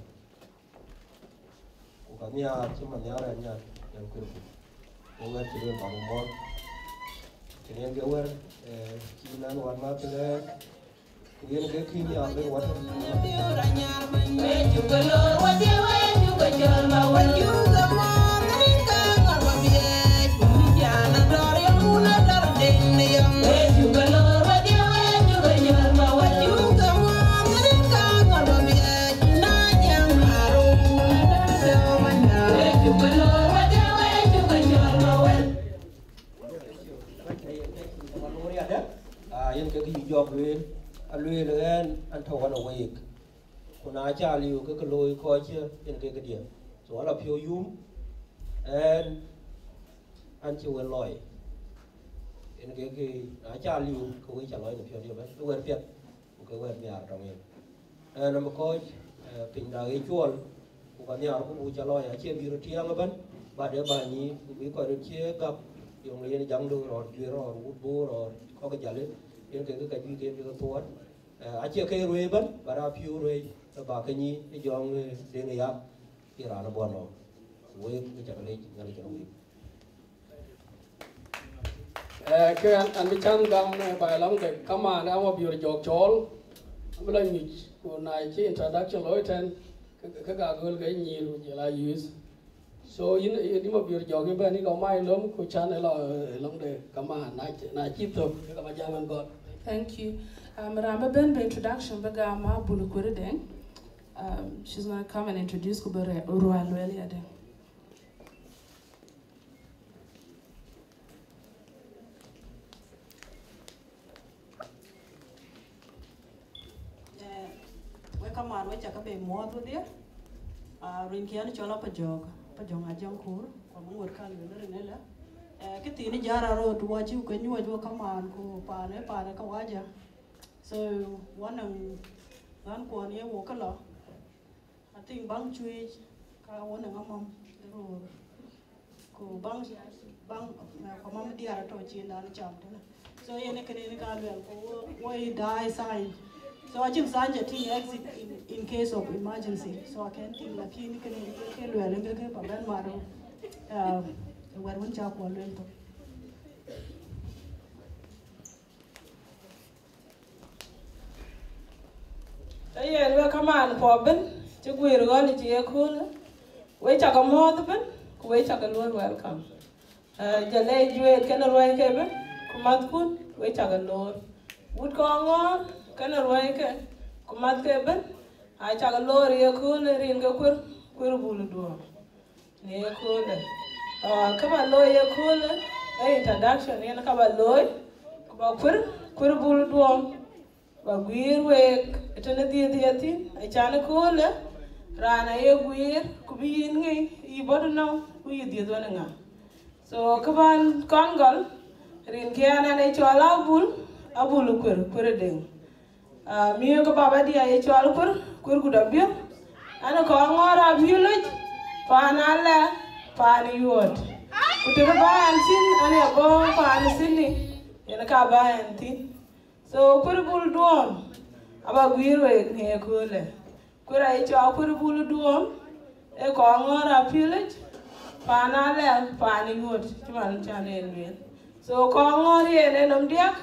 ku ka nhiaar cï man nhiaar ë nyan, nyan kuël ku. Ku wɛ̈t cï lueel bä mɔ̈ɔ̈th. Cïn yen ke wɛ̈t, eh, cï nɛn wan ma thïn ë, ku yen ke kï nhiaar lueel wɛ̈t. Ah, yen ke kï jɔk lueel, alueel ɣɛn an tɔ̈ ɣɔn ë week. Ku na ca liu ke ke looi kɔc cï yen ke këdiɛ̈. So ala piɔ̈u yum, ɣɛn an cï wën lɔɔi. Yen ke kï, na ca liu ke wek ca lɔɔi në piɔ̈ndiɛ̈ ëbɛ̈n, ë wɛ̈t piɛth, ku ke wɛ̈t nhiaar tɔŋ yen. Ɣɛn am kɔc, eh, pinyda ë cuɔl, ku ka nhiaar ku buk ca lɔɔi, acie bï röt tiɛɛŋ ëbɛ̈n, but ë bä nyïïn, ku bï kɔc röt cie gäk, yöŋ yen jaŋdu rɔɔr, juëc rɔɔr, wut boor rɔɔr, kɔ̈k jäl, yen ke ke ka juëc yen ke ke thuɔɔt. Eh, acie ke ruëëc ëbɛ̈n, but a piɔ̈u ruëëc, ë bä ke nyïïn, ë jɔŋ, eh, Deŋ ë yak, ë raan ë buɔt nɔm. Week, ë cak lec, Nhialic cak week. Eh, ke an, an bï can gam, eh, ba lɔŋ de kamaan, an wa biöör jɔk cɔɔl, an bï lɔ nyuc, ku na cï introduction looi tɛ̈n, ke, ke, ke ka göl ke nyïïr, ku jɔl a youth. So, yïn, yïn, yïn ma biöör jɔk, yïn bɛ̈n, yïn lɔ mai lom, ku can ë lɔ, eh, lɔŋ de kamaan, na, na cï thök, ke ka ba jam ɛn gɔl. Thank you. Um, raan bï bɛ̈n bï introduction, bï gam Abul Kuer Deŋ. Um, she's gonna come and introduce ku bï rua lueel ya Deŋ. Eh, wek kamaan, wek cak ke be muɔɔth wedhie. Ah, rinkiɛn cɔl Apajɔk, Apajɔk Ajaŋ Kur, ku aŋot ka lueel rin ëlë. Eh, kë thiin ë jäl rɔt, wa cï ke nyuɔɔc wek kamaan, ku paan ë, paan ë kawaja. So, wanɛŋ ɣän kuɔn ye wok ke lɔ. I think baŋ cuëëc ka won ë ŋa mam ë röör. Ku baŋ, baŋ, eh, ku mam diäär atɔ̈ cin dan cam tënë. So yen ë kënë yen ka luɛl ku wo, wo ë daai sign. So acïn sign cä tïŋ exit in, in case of emergency. So I can think lakin kënë yen ke luɛl ë ke ke pa bɛ̈n mar, eh, wɛ̈t wën cä kuɔl luel thok. Ee yen, wek kamaan puɔ̈u ëbën cï guiir ɣɔn cï ye köölë, wek cak muɔ̈ɔ̈th ëbën, ku wek cak luɔ̈ɔ̈r welcome. Eh, jɔl ë juëc kenë ruääi ke ëbën, ku mäthkun, wek cak loor. Wut Kɔŋɔ̈ɔ̈r kenë ruääi ke, ku mäth ke ëbën, aa cak loor ye köölë rin ke Kuer, Kuer Bul Duɔ̈ɔ̈m. Në ye köölë. Ah, kë ba looi ye köölë, ee introduction yen ka ba looi, ku ba Kuer, Kuer Bul Duɔ̈ɔ̈m, ba guiir week, ë tënë dhiëëth ye thïn, acan köölë, raan aye guiir, ku bï yïn ŋic, yï bɔ̈ tënɔŋ, ku yï dhiëëth wën ë ŋa. So, kë ban kɔn gɔl, rinkiɛn an, ee cɔl Abul, Abul Kuer, Kuer Deŋ. Ah, miök ke baba diɛ̈ ye cɔl Kuer, Kuer Gut Abiöŋ. An ë Kɔŋɔ̈ɔ̈r Apiölic, paan Alɛ̈, paan Yuɔ̈ɔ̈t. Ku tëde bä ɛn thïn, an ë bɔ̈ paan Sydney, yen ka bä ɛn thïn. So, Kuer Bul Duɔ̈ɔ̈m, aba guiir week në ye köölë. Kuer aye cɔl Kuer Bul Duɔ̈ɔ̈m, ee Kɔŋɔ̈ɔ̈r Apiölic, paan Alɛ̈, paan Yuɔ̈ɔ̈t, cï man cän en lueel. So, Kɔŋɔ̈ɔ̈r yen ee nɔm diäk,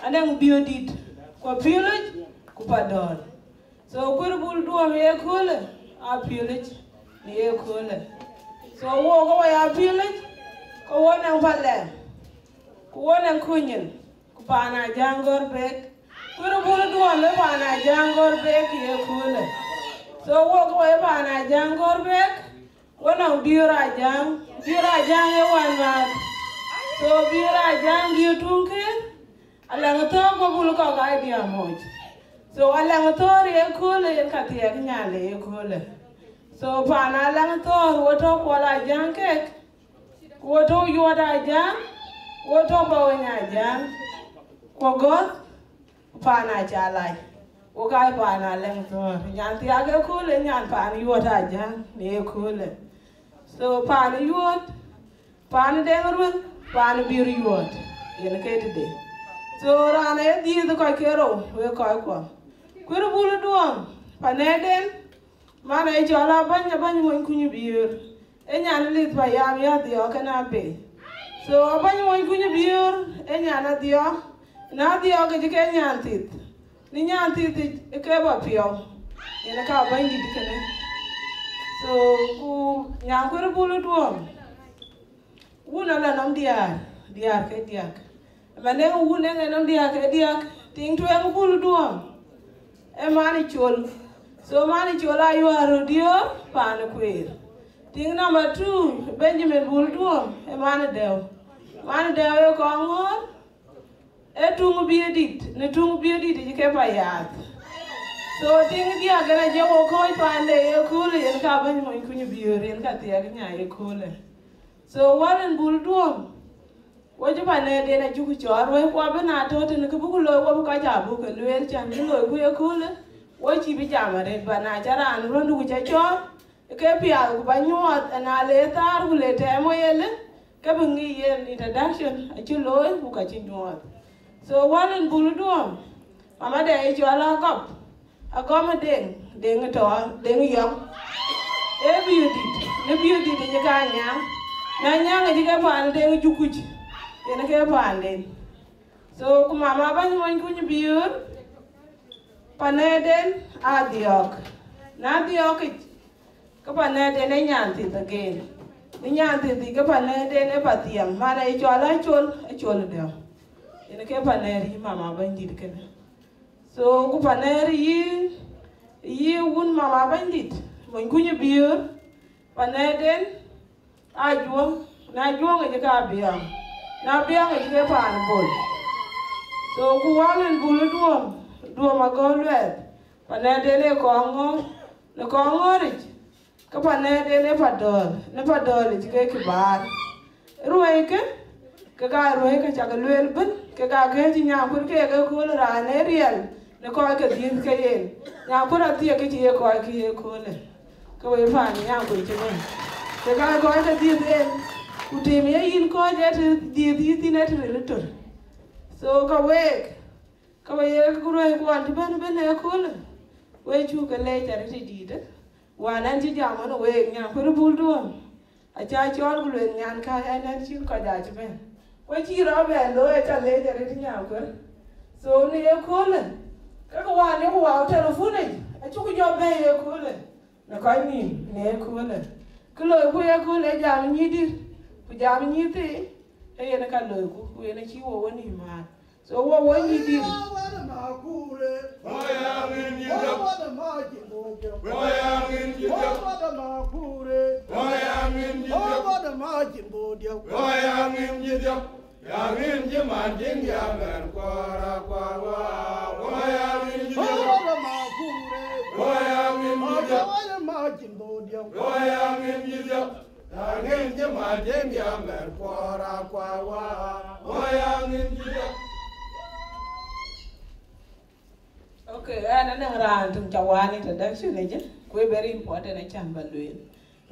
anɔŋ Biöördït, ku Apiölic, ku Padɔ̈ɔ̈r. So, Kuer Bul Duɔ̈ɔ̈m ye köölë, Apiölic në ye köölë. So, wok ke wɔ ye Apiölic, ke wɔ nɔŋ Palɛ̈, ku wɔ nɔŋ Kunyin, ku paan Ajaŋ Gɔ̈r Beek. Kuer Bul Duɔ̈ɔ̈m ee paan Ajaŋ Gɔ̈r Beek ye köölë. So, wok ke wɔ ye paan Ajaŋ Gɔ̈r Beek, wɔ nɔŋ Biöör Ajaŋ, Biöör Ajaŋ ee wänmääth. So, Biöör Ajaŋ, Biöör Tuŋ Këër, Alɛŋ Thɔ̈ɔ̈r, ku Bul kɔ̈k aa diäär mɔ̈c. So, Alɛŋ Thɔ̈ɔ̈r ye köölë, yen ka thiɛɛk nyan le ye köölë. So, paan Alɛŋ Thɔ̈ɔ̈r, wɔ tɔ̈ Kuɔl Ajaŋ kek, ku wɔ tɔ̈ Yuɔ̈ɔ̈t Ajaŋ, wɔ tɔ̈ Baweny Ajaŋ, ku Gɔ̈th, paan Acalac, wok aa paan Alɛŋ Thɔ̈ɔ̈r. Nyan thiak ë köölë, nyan paan Yuɔ̈ɔ̈t Ajaŋ në ye köölë. So, paan Yuɔ̈ɔ̈t, paan Deŋ Ruël, paan Biöör Yuɔ̈ɔ̈t, yen ke tëde. So raan ë dhiëëth kɔc ke rou, wek kɔckuɔ. Kuër Bul Duɔm, panɛɛden, man ë cɔl Abäny, Abäny Mony Kuny Biöör. Ë nyan lith payam ya dhiɔɔk kën abei. So Abäny Mony Kuny Biöör, ë nyan adhiɔɔk, na dhiɔɔk yic ke nyan thith. Në nyan thith yic ke ba piɔ̈u, yen ka Bɛ̈nydït kënë. So ku nyan Kuër Bul Duɔm, wun ala nɔm diäär, diäär ke diäk. Ëmën ë wun ë nɔm diäär ke diäk, tiŋ tueŋ Bul Duɔm, ë man ë Col. So man ë Col ayuäär röt diöör paan ë Kueer. Tiŋ number two, Benjamin Bul Duɔm, ë man ë Dɛ̈u. Man ë Dɛ̈u ë kɔŋ ŋɔ̈ɔ̈r, ë tuŋ Biöördït, në tuŋ Biöördït yic ke Payaath. So tiŋ diäk yen aje wo kɔ̈ɔ̈c paande ë köölë, yen ka Bɛ̈ny Mony Kuny Biöör, yen ka thiɛk nya ë köölë. So wäl en Bul Duɔm, wo cï panɛɛden acuk cɔɔr, wek kuɔ bï na tɔ̈ tënë kë buk looi, wo bï kɔc abuk ke lueel, cän bï loiku ë köölë, wo cïï bï jam arëët, ba na cä raan röndë ku cä cɔɔr, ke piath ku ba nyuɔɔth, ë na le thaar ku le tɛɛm wo ye lë, ke bï ŋic yen introduction acï looi ku ka cï nyuɔɔth. So wäl en Bul Duɔm, mama de ë cɔl Agɔp, Agɔm ë Deŋ, Deŋ ë tɔɔr, Deŋ ë yɔŋ. Ee Biöördït, në Biöördït ë cï ka Anyaŋ, na Anyaŋ ë cï ke paan Deŋ ë Jukuc, yen ke paanden. So ku mama Bɛ̈ny Mony Kuny Biöör, panɛɛden adhiɔɔk. Na dhiɔɔk yic, ke panɛɛden ë nyan thith again. Në nyan thith yic ke panɛɛden ë Pathiɛm, man ë cɔl Acol, Acol Dɛ̈u. Yen ke panɛɛr yï mama Bɛ̈nydït kënë. So ku panɛɛr yï, yï wun mama Bɛ̈nydït, Mony Kuny Biöör, panɛɛden Ajuɔŋ, na Ajuɔŋ yic ke Abiɔŋ, na Abiɔŋ yic ke paan Bol. So ku wäl en Bul Duɔm, Duɔm Agɔu Luɛɛth, panɛɛden ë kɔŋ ŋɔ̈ɔ̈r, në kɔŋ ŋɔ̈ɔ̈r yic, ke panɛɛden ë Padɔ̈ɔ̈l, në Padɔ̈ɔ̈l yic ke Kibaar. Ruɛ̈ikë, ke ka ruɛ̈ikë cak lueel bën, ke ka kë cï Nyakuër keek ë kööl raan ë riɛl në kɔc ke dhiëth ke yen. Nyakuër athiek kë cï ye kɔc kë ye köölë. Ke wek paan Nyakuër cï bɛ̈n. Ke ka kɔc ke dhiëth en, ku tim ye yïn kɔc ë të dhiëth yï thïn ë të ril tör. So ka week, ka we ye ruɛ̈ikuɔn cï bɛ̈n bën ë köölë, we cuk ke leec arëët ë dïïtë. Wään ɛn cï jam ɣɔn week Nyakuër Bul Duɔm. Acä cɔɔl ku lueel nyan ka ɛn ɛn cïn kɔc acï bɛ̈n. Ku acï rɔt bɛ̈n looi acä leec arëët Nyakuër. So në ye köölë, ke ke wään yeku wau telefon yic, acuk jɔ bɛ̈ɛ̈i ye köölë në kɔc nïïm në ye köölë. Kë loiku ye köölë ee jam nyïïr dït, ku jam nyïïr thii, ee yen ka loiku, ku yen acï wo wo nïïm määt. So wo wo nyïïr dït. Okay, ɛn anɔŋ raan töŋ ca wään introduction ëcë, ku ee very important acän ba lueel.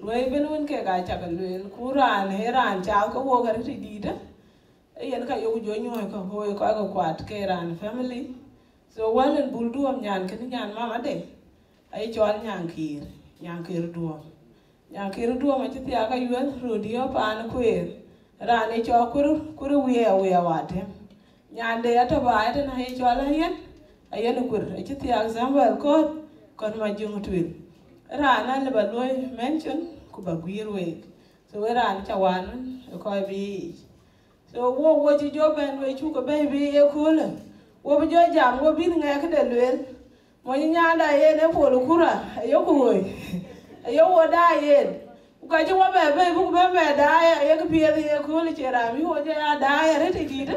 Ruɛ̈i ëbën wën kek aa cak lueel, ku raan ee raan cath ke wok arëët ë dïïtë, ee yen ka yok jɔ nyuɔ̈ɔ̈i kɔ̈k, ku ee kɔc ke kuat ke raan family. So wäl en Bul Duɔm nyan kënë nyan mamade, aye cɔl Nyankïr, Nyankïr Duɔm. Nyankïr Duɔm acï thiaak ayuɛ̈th röt yɔ̈ɔ̈k paan Kueer, raan ë cɔl Kuër, Kuër Wiɛɛu, Wiɛɛu Atëm. Nyande atɔ̈ baai tënë aye cɔl Ayen, Ayen Kuër, acï thiaak Samuel Koth, Koth Majöŋ Tuil. Raan alë ba luɔi mention ku ba guiir week. So ee raan ca wään ë kɔc bï yiic. So wo, wo cï jɔ bɛ̈n, we cuk ke bɛ̈ɛ̈i bï ye köölë. Wo bï jɔ jam, wo bï ŋɛk këde lueel. Mony nyanda yen ë Pol Kura, ayoku woi. Ayo wo daai yen. Ku ka cï wo bɛ bɛ̈ɛ̈i, buk bɛ bɛ daai, ayek piɛth ye köölë, cie raan bï wo jɔ ya daai arëët ë dïïtë.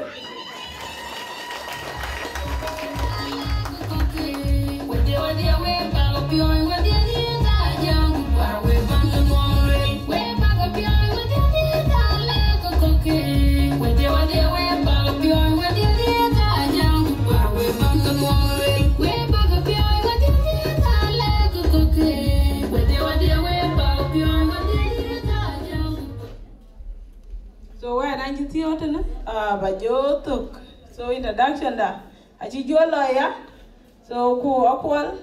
So wɛn an cï thiɔ̈ɔ̈t tënë, ah, ba jɔ thök. So introduction da acï jɔ lɔ ya. So ku Akuɔl,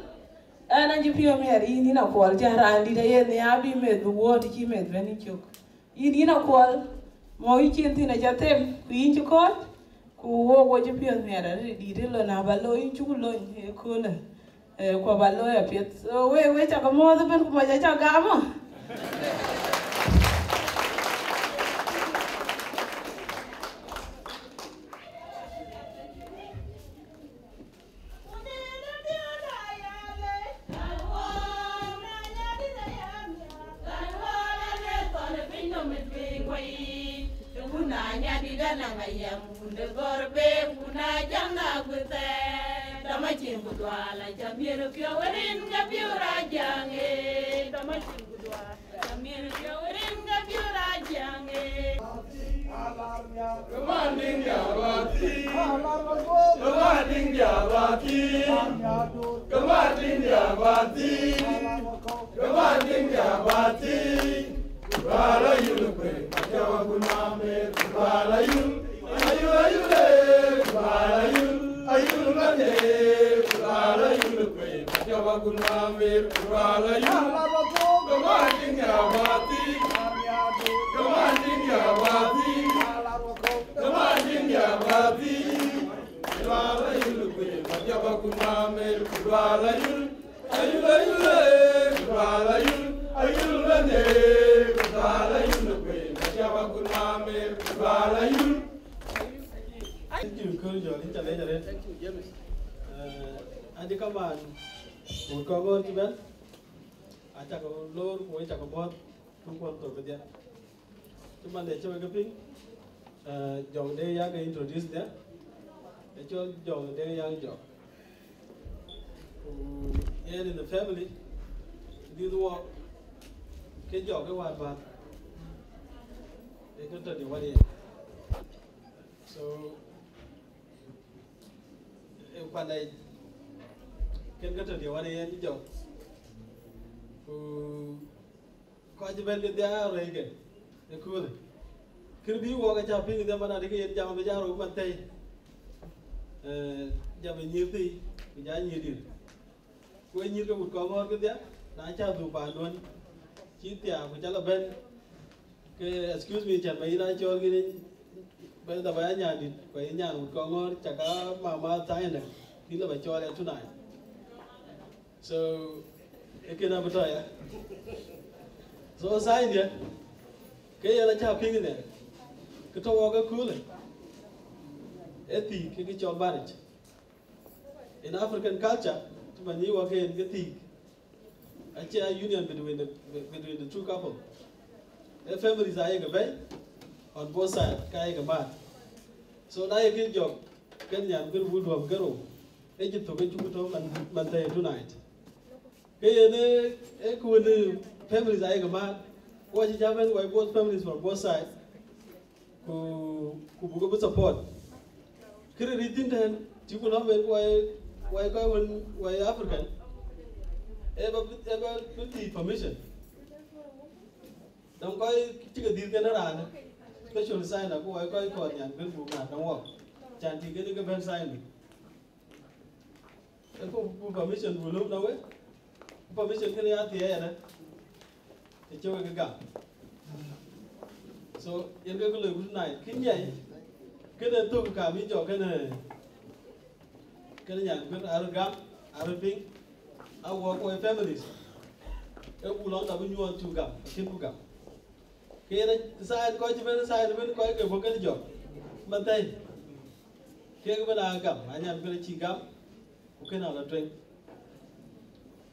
ɛn acï piɔ̈u miɛt yïn, yïn Akuɔl, cä raan dït aye nhiaar bï meth bï wuɔ̈ɔ̈t cï meth bɛ̈n cök. Yïn, yïn Akuɔl, mɔ̈u yï cin thïn acä them, ku yïn cï kɔ̈ɔ̈c, ku wok wo cï piɔ̈u miɛt arëët dït ë lon aba looi yïn cuk lony ëköölë. Eh, ku aba looi apiɛth. So we, we cä ke muɔ̈ɔ̈th ëbën ku mɔc acä gam ë. Thank you, Kör Jɔl, yïn ca leec arëët. Thank you, James. Eh, adï kaman, wut kɔŋ ɣöör cï bɛ̈n, acak loor ku wek cak muɔ̈ɔ̈th, ku kuɔn thok kedhie. Cï man de cï wek ke piŋ, eh, Jɔŋ Deŋ Yak introduce dia. Ë cɔl Jɔŋ Deŋ Yak Jɔk. Ku yen in the family, dhil wɔ ke jɔk ke wät bäth, ë ke tɔ̈ dië wät yen. So, ë kuan ë ken ke tɔ̈ dië wät yen jɔk. Ku kɔc cï bɛ̈n ke dhiaar rɛ̈ike ëköölë. Kër bï wɔ ke cä piŋ dhia man adï ke yen jam abï ja rou man thɛi. Eh, jam ë nyïïr thii, ku ja nyïïr dït. Ku ë nyïïr ke wut kɔŋ ŋɔ̈ɔ̈r kedhie, na cä dhuk paanduön, cï thiaak ku cä lɔ bɛ̈n, ke, excuse me, cän ba yïn aa cɔɔl kïn, ba, ba ya nyan dït, ku ye nyan wut kɔŋ ŋɔ̈ɔ̈r, cä ka mama thaindë, bï lɔ ba cɔɔl ya tunai. So, ë kën abï tɔ̈ ya. So, thaindië, ke yen acä piŋ ënɛ, ke tɔ̈ wɔk ëköölë, ë thiik ke kë cɔl marriage. In African culture, cï man yï wɔ ke yen ke thiik, acie a union between the, between the two couple. Ë families ayeke bɛ̈i on both side, ka yeke mat. So na ye ke jɔk, ken nyan kën wut duɔ̈m ke rou, ë cï thök ë cuk tɔ̈ man, man thɛɛr tonight. Ke yen ë, ë ku wën families ayeke mat, wɔ cï cä bɛ̈n wɔ both families from both side. Ku, ku buk bï support. Kërë rït thïn tɛ̈n, cï ku lɔ̈m en wai, wai kɔc wën, wai African, ë ba, ë ba bï thiëc permission. Dɔm kɔc cï ke dhil kën raan, special sign, ku wai kɔc kɔɔr nyan bën buk na dɔm wɔ. Can tï kën ke bɛ̈n sign. Ë ku, ku permission bu löm na wek, ku permission kënë ya thiëëc ënë, ë cï wek gam. So, yen ke loi ku tonight, kï nyiɛc, kënë thök ka bï jɔ kënë, kënë nyan kën arë gam, arë piŋ, a wɔ ku wek families. Ë ku lɔŋ ka bï nyuɔɔth cuk gam, akën ku gam. Ke yen sign kɔc cï bɛ̈n sign bɛ̈n kɔc ke bɔ̈ kën jɔk. Man thɛ̈i. Kek bɛ̈n a gam, anyan bɛ̈n cï gam, ku kën a lɔ tueŋ.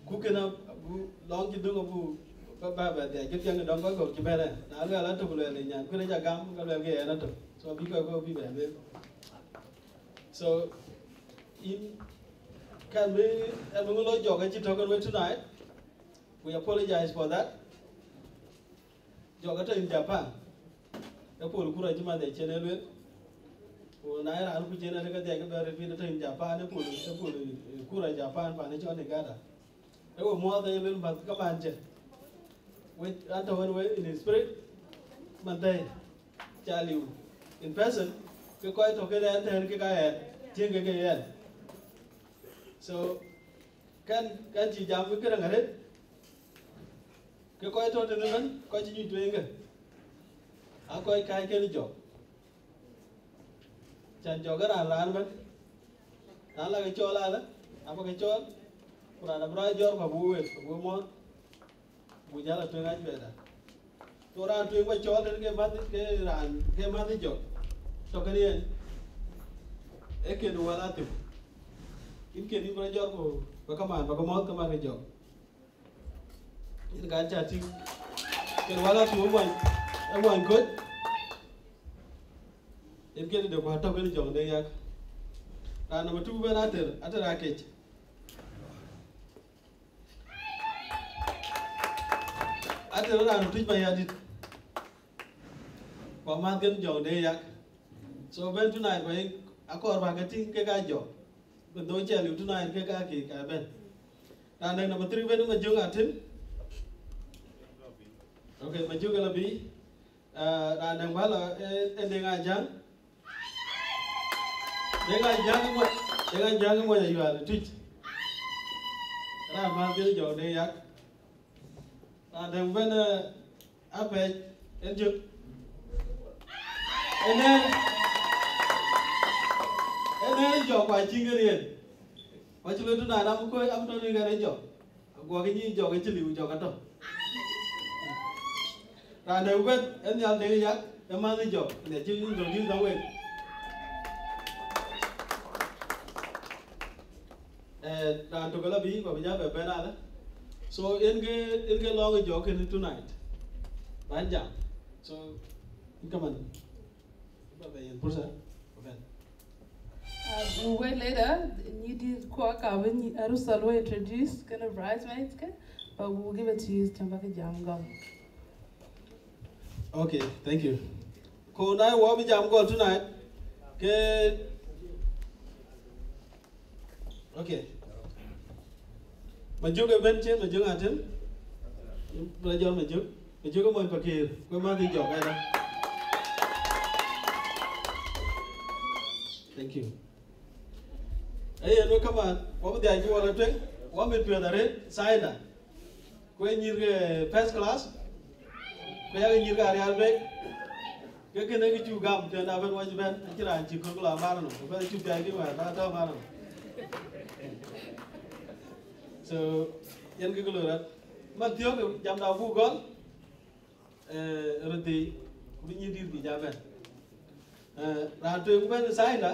Ku kën a bu lɔŋ cï döŋ abu ba, ba, ba dhiac ke piɛŋ dɔŋ kɔc kɔ̈k cï bɛ̈n ë. Na luɛl atök luɛl ë nyan, kën a ca gam, ka luɛl ke yen atök. So bï kɔc kɔ̈k bï bɛ̈n lueel. So, in, kan bï, ɛn bï ŋö lɔ jɔk acï tɔ̈ kën wek tonight. We apologize for that. Jɔk atɔ̈ in Japan. Ë pol kura cï man de cien ë luel. Ku na ye raan ku cien ë ke dhiac ke bɛ repeat atɔ̈ in Japan, ë pol, ë pol, eh, kura Japan pan ë cɔl Nagata. Ë we muɔɔth ë luel manh ka man cë. We an tɔ̈ wën we in spirit, man thɛ̈i. Ca liu in person, Ke kɔc tɔ̈ kënë ɣɛn tɛ̈n kek aa ɣɛn, tiëŋ kek ke ɣɛn. So, kɛn, kɛn cï jam kë këdäŋ arëët, ke kɔc tɔ̈ tënë ëbɛ̈n, kɔc cï nyuc tueŋ kë, aa kɔc kääc kënë jɔk. Can jɔk ë raan raan ëbɛ̈n. Raan la ke cɔɔl alë, abä ke cɔɔl, ku raan abï rɔt jɔ̈ɔ̈r ku abï wek, abï muɔɔr, ku jäl a tueŋ acuɛɛtda. Ku raan tueŋ bä cɔɔl tënë ke mäth, ke raan, ke mäth jɔk, tɔ̈ kënë yen, ee kën wal athim. Yïn kën yïn bï rɔt jɔ̈ɔ̈r ku bä kamaan, bä ke muɔ̈th kamaan ke jɔk. Yen ka ca tïŋ. Kën wala tu muɔny, e muɔny kɔc. Yen kën de ku atɔ̈ kën jɔŋ de yak. Raan number two bɛ̈n Ater, Ater Akec. Ater raan tuc ba yadit. Ku amath kën jɔŋ de yak. So bɛ̈n tonight ba yï akɔɔr ba ke tïŋ ke ka jɔk. Bï dhöc cɛ liu tonight ke ka ke ka bɛ̈n. Raan dɛ̈ŋ number three bɛ̈n Majöŋ Atem. Okay, Majöŋ ala bï. Ah, raan dɛ̈ŋ bä lɔ, eh, eh, Deŋ Ajaŋ. Deŋ Ajaŋ ë mɔny, Deŋ Ajaŋ ë mɔny Ayual Tuic. Raan mäth kën jɔk de yak. Raan dɛ̈ŋ bɛ̈n, eh, Apɛc, en jök. Ënë, ënë jɔk kua cï ŋer yen. Kua cï lɔ tun anam kɔc, am tɔ̈ në ɣɛn ë jɔk. Aguɔ ke nyic jɔk, acï liu jɔk atɔ̈. Raan dɛ̈ŋ bɛ̈n, en nhial dek yak, ë mäth jɔk, ne cï introduce na wek. Eh, raan tök ala bï, ku abï ja bɛ bɛ̈n alë. So, en ke, en ke lɔŋ jɔk kënë tonight. Ban jam. So, in kaman, ba bɛ yen pursa, ba bɛ̈n. Uh, we wait later, nyi di kua ka bï nyi Arusal we introduce, kënë bridesmaids ke, but we will give it to you, tɛm bä ke jam gɔl. Okay, thank you. Ku na wɔ bï jam gɔl tonight, ke Okay. Majöŋ ëbɛ̈n cïn, Majöŋ Atem. Bï la jɔl Majöŋ. Majöŋ ë mony Pakëër. Ku ë mäth ë jɔk, ëda. Thank you. Ee yen wek kaman, wɔ bï dhiac cï wɔ la tueŋ, wɔ mit piɔ̈ɔ̈th arëët, Saida. Ku ee nyïïr ke first class, ku yak nyïïr ke Arial Bek, ke kënë kë cuk gam, tën abën wac bɛ̈n, acïn raan cï köl ku la mar nɔm, ku bɛ̈n acuk piac kï wɛ̈ɛ̈r, na tɔ̈ mar nɔm. So, yen kë loi rɔt. Man thiɔ̈k jamda buk gɔl, eh, röt dhii, ku bï nyïïr dït bï ja bɛ̈n. Eh, raan tueŋ bɛ̈n Saida,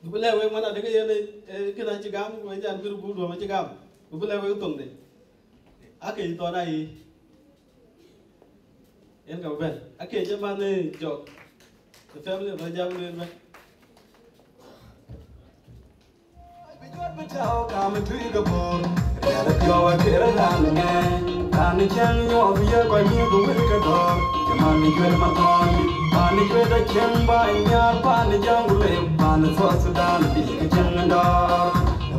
ku bï lɛ̈k wek man adekë yen, eh, kënë acï gam, ku ë jan bï röt buk duɔ̈m acï gam, ku bï lɛ̈k wek thoŋde. Akec thɔn ayï. Yen ka bɛ̈n. Akec ë man ë jɔk. The family of Rajab Luel bɛ̈n. Bï jɔt bï tääu kam ë tui ke bɔ̈ɔ̈r. Riɛl ë piɔ̈u ë kër ë raan ŋɛɛny. Raan ë cäŋ nyuɔɔth ye kɔc nyïïk ë wël ke dɔ̈ɔ̈r. Cï man ë juël mathɔɔny. Man ë juël ë cieŋ bäny nhiaar pan ë Jaŋulei. Pan ë South Sudan bï ke cieŋ dɔ̈ɔ̈r.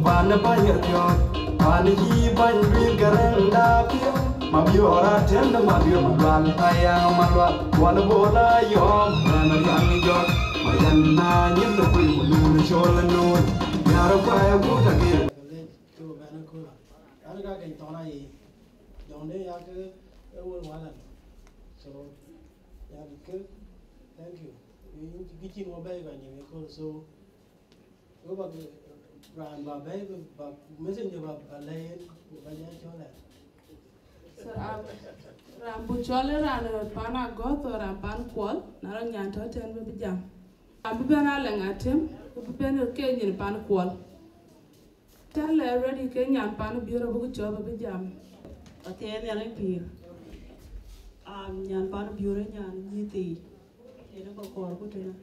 Pan ë bäny ë piɔ̈ɔ̈th. Pan ë yï bäny luiil ke rɛ̈ŋda piɔ̈u. Mabiöör atëndë Mabiöör Malual, aya Malual, Kuɔl Bol Ayɔm, Rɛm Riaŋ Jɔk, Marian na nyin de kuc ku nun col nun, Yar Kuai Wut Agir. Lec ke bɛ̈n ëkööl. An, ka keny thɔn aye. Jɔŋde ya ke e wun walan. So, ya ke, thank you. Yïn, yïn cïn wɔ bɛ̈ɛ̈i ka nyin ëkööl. So, Go bak raan ba bɛ̈ɛ̈i, ba messenger ba, ba lɛ̈k yen, ba jɔ cɔl ɛ. So, um, raan buk cɔl ë raan rɔt pan Agɔ̈th, or raan pan Kuɔl, na rɔt nyan tɔ̈ tɛ̈n bï bï jam. Raan bï bɛ̈n Alɛŋ Atem, ku bï bɛ̈n ke nyin pan Kuɔl. Tɛ̈n lɛ ready ke nyan pan Biöör abuk cɔl bï bï jam. Athiɛɛi Nhialic pïïr. Um, nyan pan Biöör ë nyan nyïïth thii. Yen ë kɔɔr ku tënë.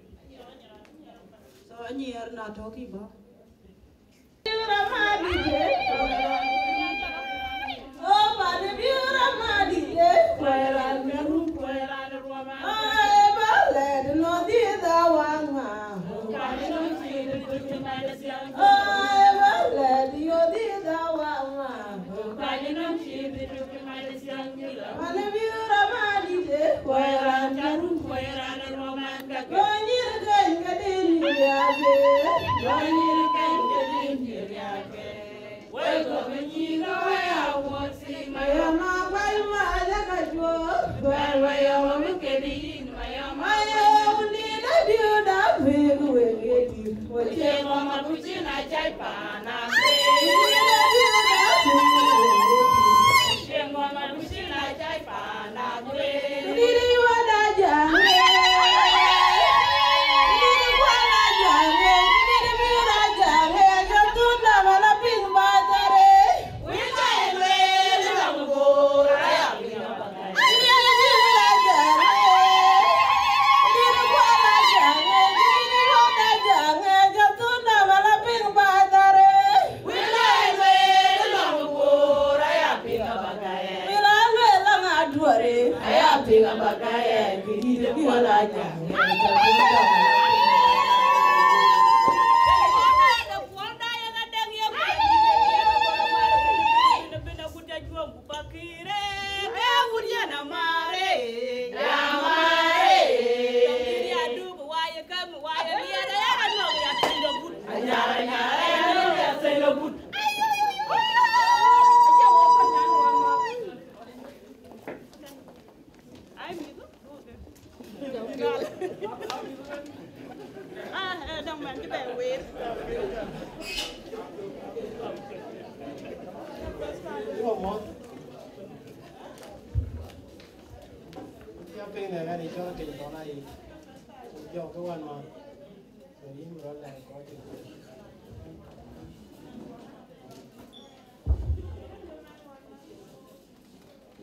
So, anyiɛɛr na tɔ̈ kï bɔ̈.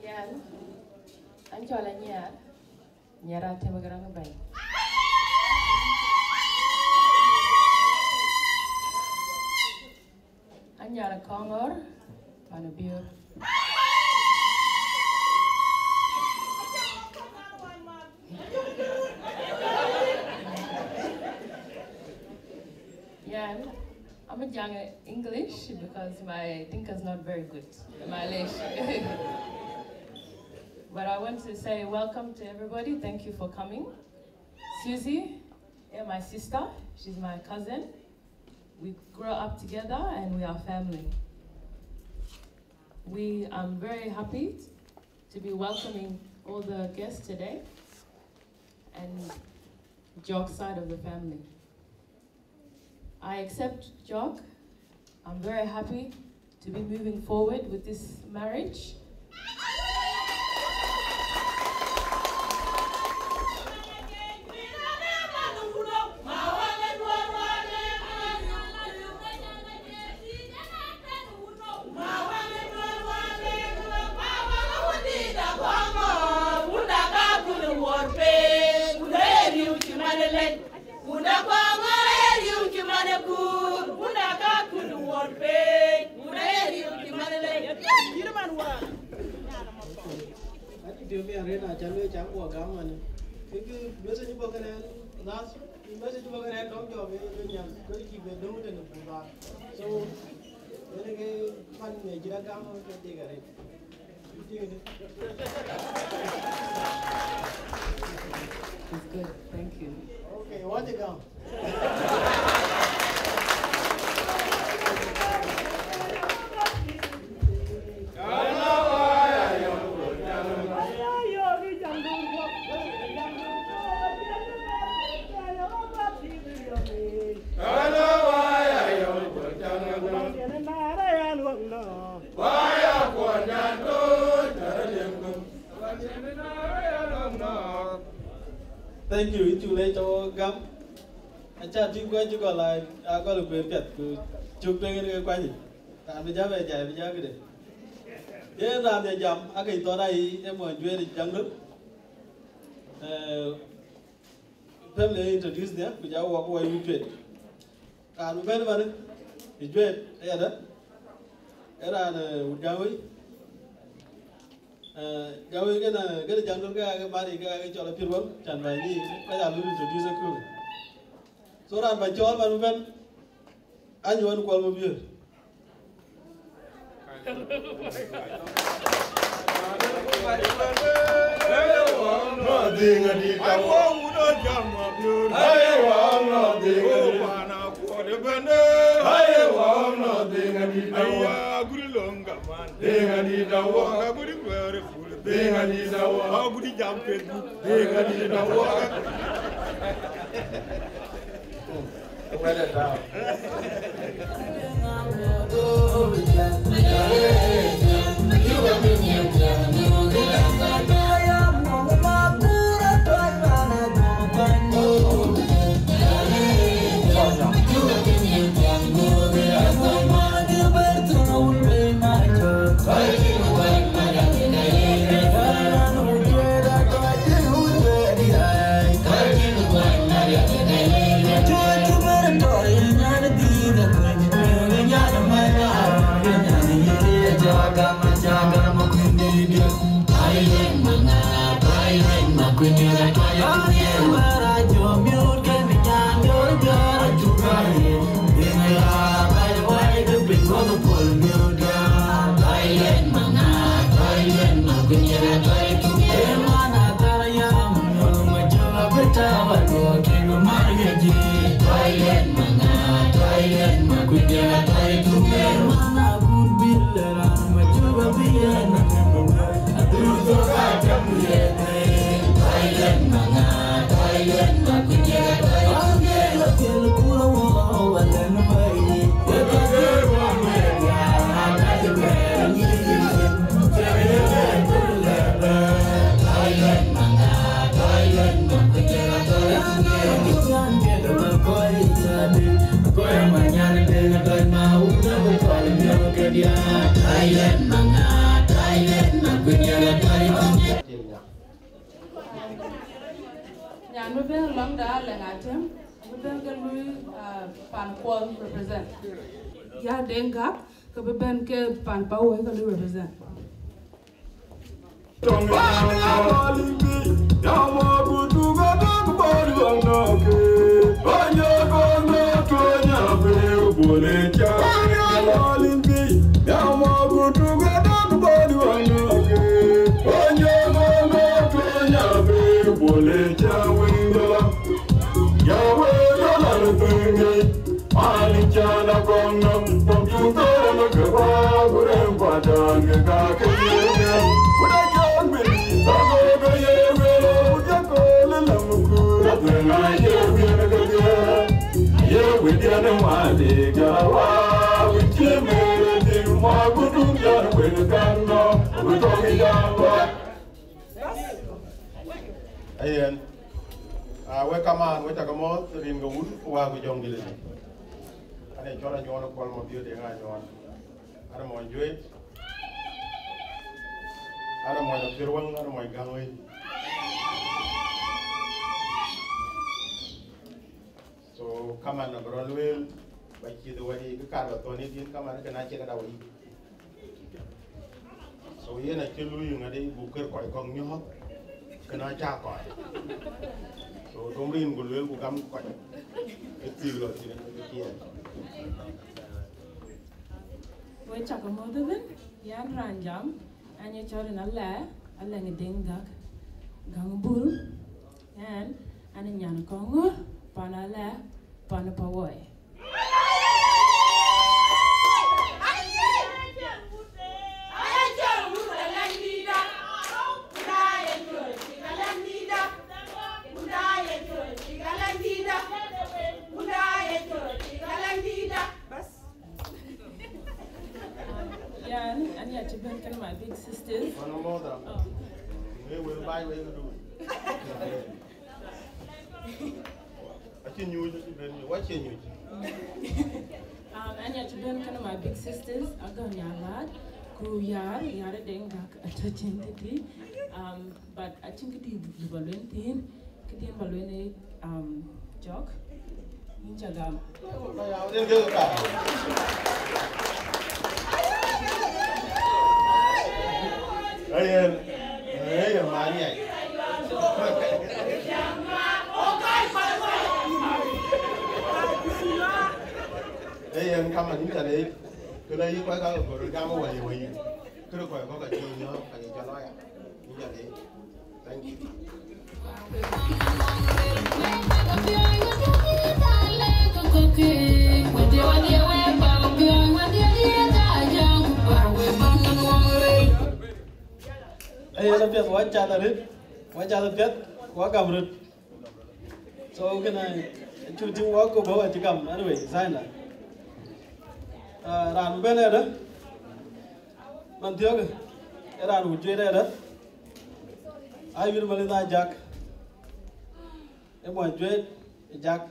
Yan, an cɔl Anyiar, Nyiar Atem Garaŋ Bɛ̈ny. Anyiar Kɔŋɔr, pan Biöör. Yeah, I'm a young English because my Dinka is not very good. Malish. But I want to say welcome to everybody. Thank you for coming. Susie, yeah, my sister. She's my cousin. We grew up together and we are family. We are very happy to be welcoming all the guests today and Jock's side of the family. I accept Jock. I'm very happy to be moving forward with this marriage. Ati tio mi arena chan we chan guɔ gam mane. Kiki message bɔ kene nas, message bɔ kene dɔm jɔ be be nyam, ko ki be dong de ne buda. So, wene ke man ne jira gam ke de gare. It's good. Thank you. Okay, what you gam? Thank you. Itu le to gam. Acha ti gwa ji gɔl a, a gɔl kueer piɛth ku cuk tueŋ en ke kuany. Raan bï ja bɛ jai bï ja këde. Yen raan de jam ake thɔn ayi e mɔ jueer jaŋ döt. Eh, family introduce dia ku ja wɔ ku wai wïc cuet. Raan bï bɛ̈n man ë jueet ayadä. E raan, eh, wut Gaŋ Wei. Eh, Gaŋ Wei kënë, kënë jaŋ döt ke ake mari ke ake cɔl apiɛth wal can ba ni ka ja lu introduce ku. So raan ba cɔɔl man bï bɛ̈n, anyuɔn kuɔl mabiöör. Ding a di da wo, ka gudi were ful. Ding a di da wo, ka gudi jam Facebook. Ding a di da wo. Well done. Nyan bï bɛ̈n lɔŋda Alɛŋ Atem, bï bɛ̈n ke lui, uh, Pan Kuɔl represent. Ya Deŋ Gak, ke bï bɛ̈n ke Pan Pawuoi ke lui represent. Ayen, ah, wek kaman, wek cak mɔ̈ɔ̈th, rin ke wun, ku wak ku jɔŋ dït. Ane cɔl Anyuɔɔn Kuɔl Mabiöt Deŋ Anyuɔɔn. Ane mɔny Juëc. Ane mɔny Apiɛr Wäŋ, ane mɔny Gäŋ Wëi. So, kaman abï rɔt lueel, ba cït wɛ̈t yic, kë kaar ba thɔ̈n yic, yen kaman kënë acie këda wɛ̈t yic. So, yen acï luui ŋadï, buk kër kɔc kɔ̈k nyɔ̈ɔ̈k, kënë acä kɔc. So, dom rin ku lueel ku gam kɔc. Ë thil lɔ thïn, ë thil. Wek cak mɔ̈ɔ̈th ëbën, yɛn raan jam, an ye cɔl rin Alɛ̈, Alɛ̈ŋ Deŋ Gak, Gäŋ Bul, ɛn, an ye nyan Kɔŋɔ̈ɔ̈r, pan Alɛ̈, pan Pawuoi. Yeah, and, and yeah, to bend kind of my big sisters. One more time. Oh. Hey, we'll buy where you do. Acï nyuc, acï bɛ̈n nyuc, wacï nyuc. Um, an ya cï bɛ̈n kënë my big sisters, Agäŋ Nyaŋ Laat, ku Yar, Yar Deŋ Gak, atɔ̈ cïn tëtï. Um, but acïn këdït bï ba lueel thïn, këdït ba lueel, um, jɔk, yïn ca gam. Ayen, ayen, Maria. Ayen, kaman yïn ca leec, kënë yï kɔc ka ke gör gam wëi wëi. Kënë kɔc kɔ̈k acï nyɔ̈ɔ̈k, ka yï ca lawyer. Yïn ca leec. Thank you. Yen apiɛth, wa cath arët, wa cath apiɛth, wa gam röt. So, kënë, cu tïŋ wa kop bä wa cï gam, anyway, sign that. Ah, raan bɛ̈n ëdë, man thiɔ̈kë, ë raan wut juëc ëdë, a yïn Malith Ajak, ë muɔny juëc, ë Jak.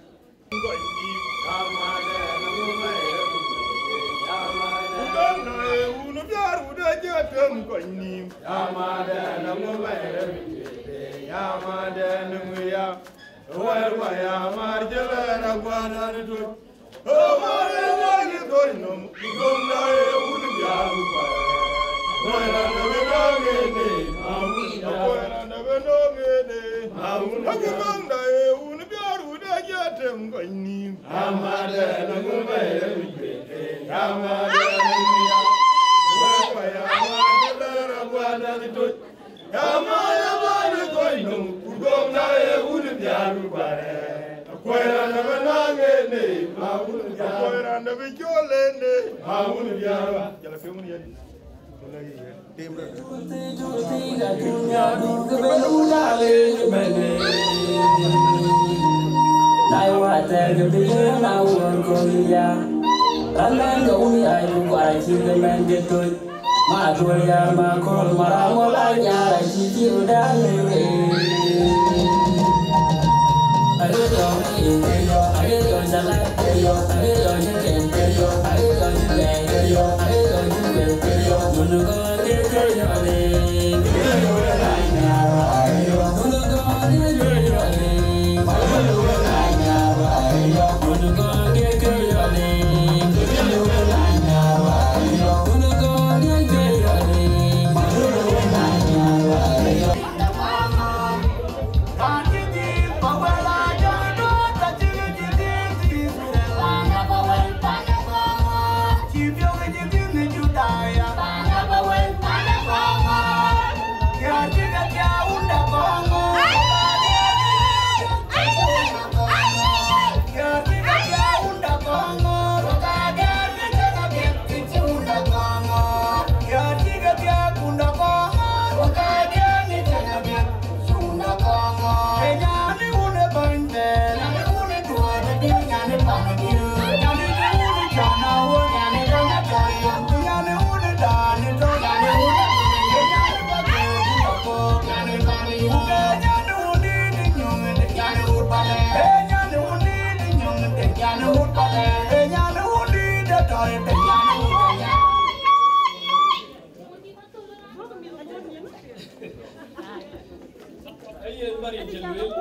Ayen bä riɛl cï lueel,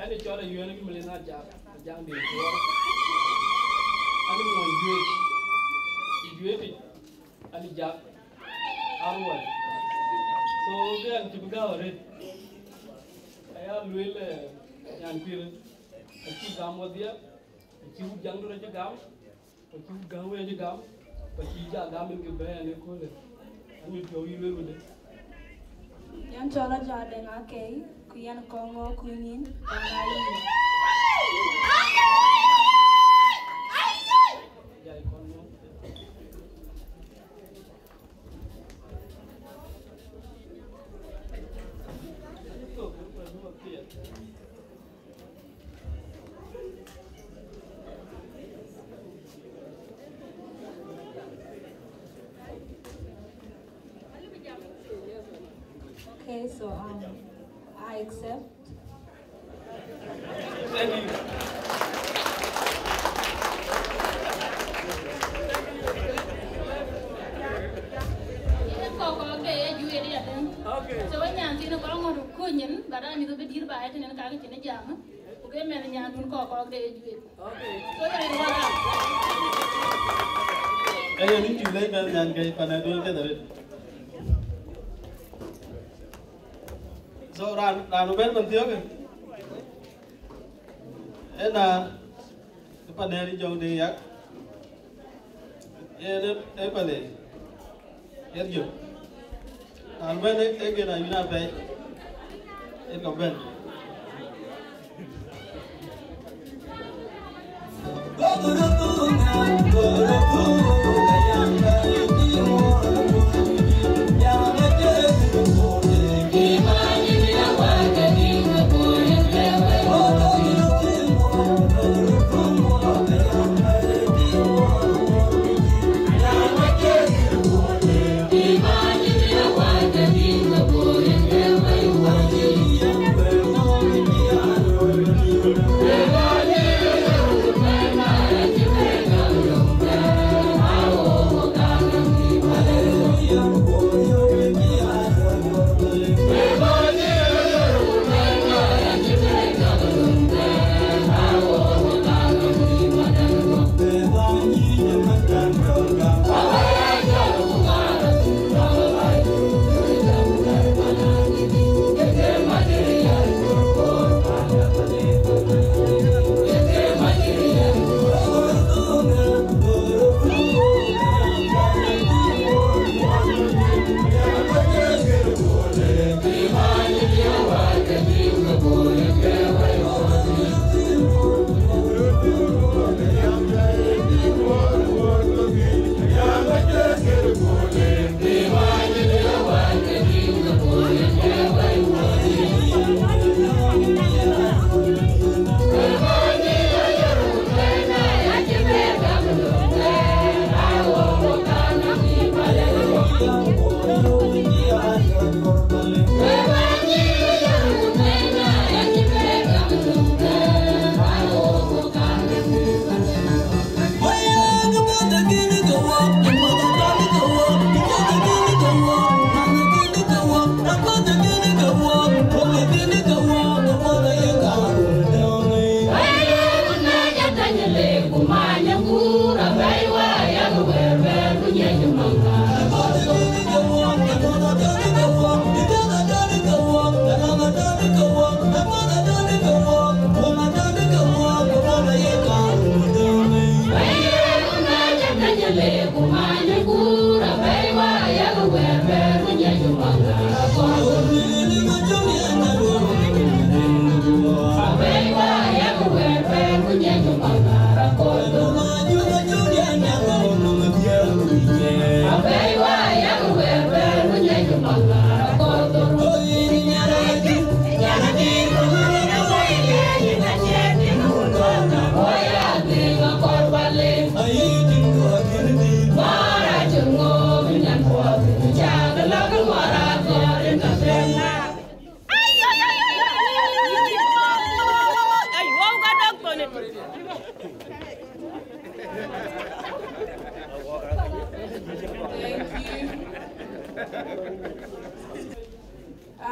ɛn ë cɔl Ayuɛɛn Malith Ajak, Ajak de Tuɔɔr. Ɛn ë muɔny Juëc, Juëc yic, ɛn ë Jak Aruɔl. So, ke ɛn cï bï gäu arëët, aya lueel, eh, nyan pïïr, acï gam wadhia, acï wut jaŋdu rɔt cï gam, ku cï gäu ë cï gam, ku cï ja gam en ke bɛ̈ɛ̈n ëköölë. Anï piɔ̈u yï lueel wëde. Yɛn cɔl Ajak Deŋ Akei, ku yɛn Kɔŋɔɔk ku nyin, Deŋ Ayï. Jai Kɔŋɔɔk. Okay, so, um, I accept. Thank you. Kɔkɔɔk de ye juëc ya den. Okay. So, we nyan thiin kɔŋ ŋɔt ku nyin, but a mïth bï dït ba ëtënën ka ke cïn jam. Ku ke mɛn nyandun kɔkɔɔk de ye juëc. Okay. So, yeah, well done. Ayen, yïn cuk leec bɛ̈n nyan ke pan aduɔl kedhie arëët. So, raan, raan bɛ̈n man thiɔ̈kë. Ëna, ë pan dɛ̈ɛ̈r ë jɔŋ de yak. Yen ë, ë pan dɛ̈ɛ̈r. Yen jɔ. Raan bɛ̈n ë, ë gen ayïn apɛi. Ë kɔ̈k bɛ̈n.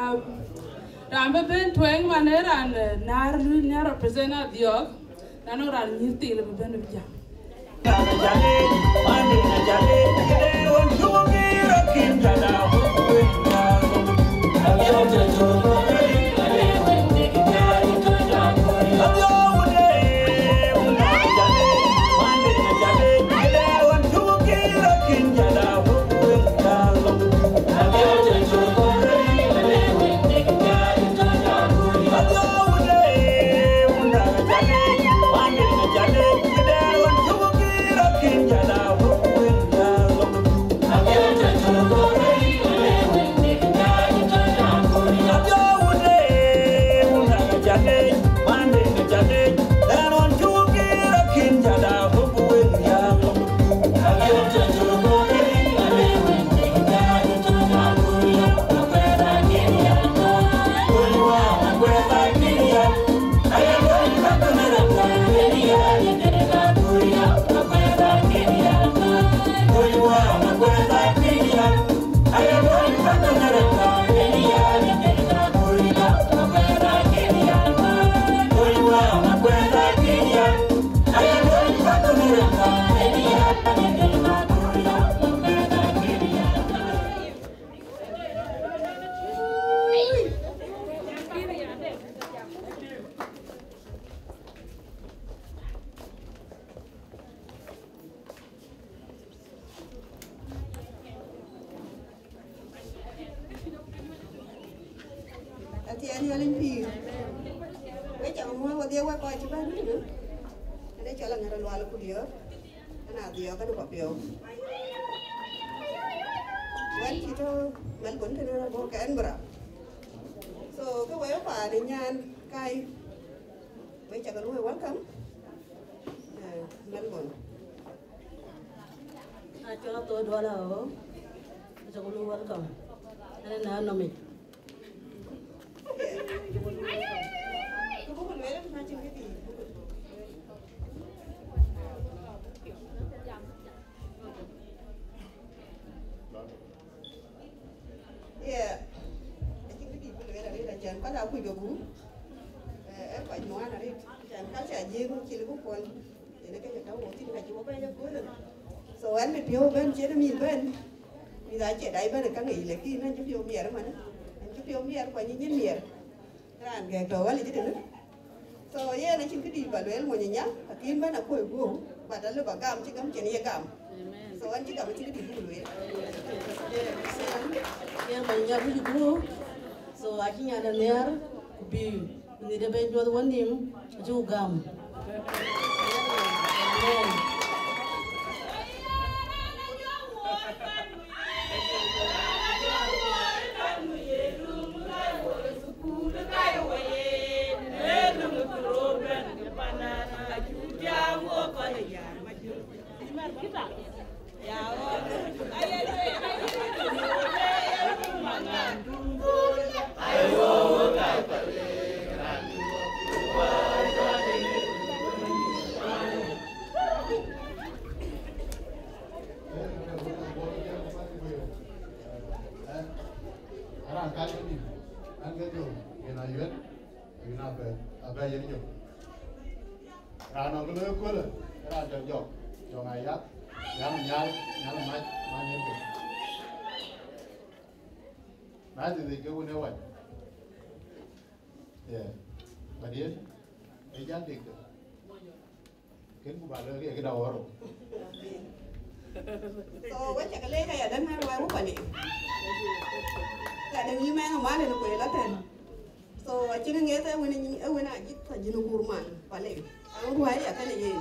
Um, raan bï bɛ̈n tueŋ man ë raan, eh, näär lui, näär represent Adhiɔ̈k, na nɔŋ raan nyïïr thil bï bɛ̈n bï jam. Athiɛɛn Nhialic pïïr. Wek ca muɔ̈ɔ̈th wedhie wek kɔc cï bɛ̈n tënë. Ënë cɔl Aŋär Lual Kuliɔ̈ɔ̈r. Ënë Adhiɔ̈k, ënë Papiɔ̈u. Wɛ̈t cï tɔ̈ Melbourne tënë, abɔ̈ Canberra. So, ke wek paan ë nyan kai, wek ca ke luɔ̈i welcome. So, Duala, oh, it's a good welcome. And then, uh, no, me. Yeah. Acïn kë dït bï lueel arëët, acän kɔc akuc ke guur. Eh, eh, kɔc nuan arëët, acän culture Jiëëŋ cï lëu bï puɔ̈l. Yen ë kë cï tɔ̈u wok thïn, ka cï wok bɛ̈n ëköölë. So, ɣɛn mit piɔ̈u bɛ̈n, cïn mïth bɛ̈n. Mïth acie dai bɛ̈n ë käŋ yic, lakin ɣɛn cï piɔ̈u miɛt ëmën. Ɣɛn cï piɔ̈u miɛt, ku anyic nyin miɛt. Raan gɛ̈k tɔ̈ Wäl yic tënë. So, yen acïn kë dït ba lueel mony ë nya, lakin bɛ̈n akuɔ̈i guöör, but alëu ba gam cï gam cïn ye gam. So, ɣɛn cï gam acïn kë dït bï lueel. Yen mony nya bï guöör. So, acï nyan ë nhiaar, ku bï, ku nït ë ben juɔ̈th wën nïïm, acï ku gam. Amen. Aran ka jɔ ni, an ke jɔ, yen a yuet, yen a bɛ, a bɛ yen jɔ. Ran nɔŋ ke looi köölë, ran jɔ jɔk, jɔŋ a yak, yan a nyal, nyal a mac, mac yen jɔ. Na dhi dhi ke wun e wac. Yeah. But yen, e jal dik de. Kën ku ba lɔ ke ke da woro. So, we cak le ka ya dan mer wa ru pani. Ka dan yi men ma le ko la ten. So, acïn ŋeth e wën, e wën a jit a jin kur man, pale. An ruai ya kane yen.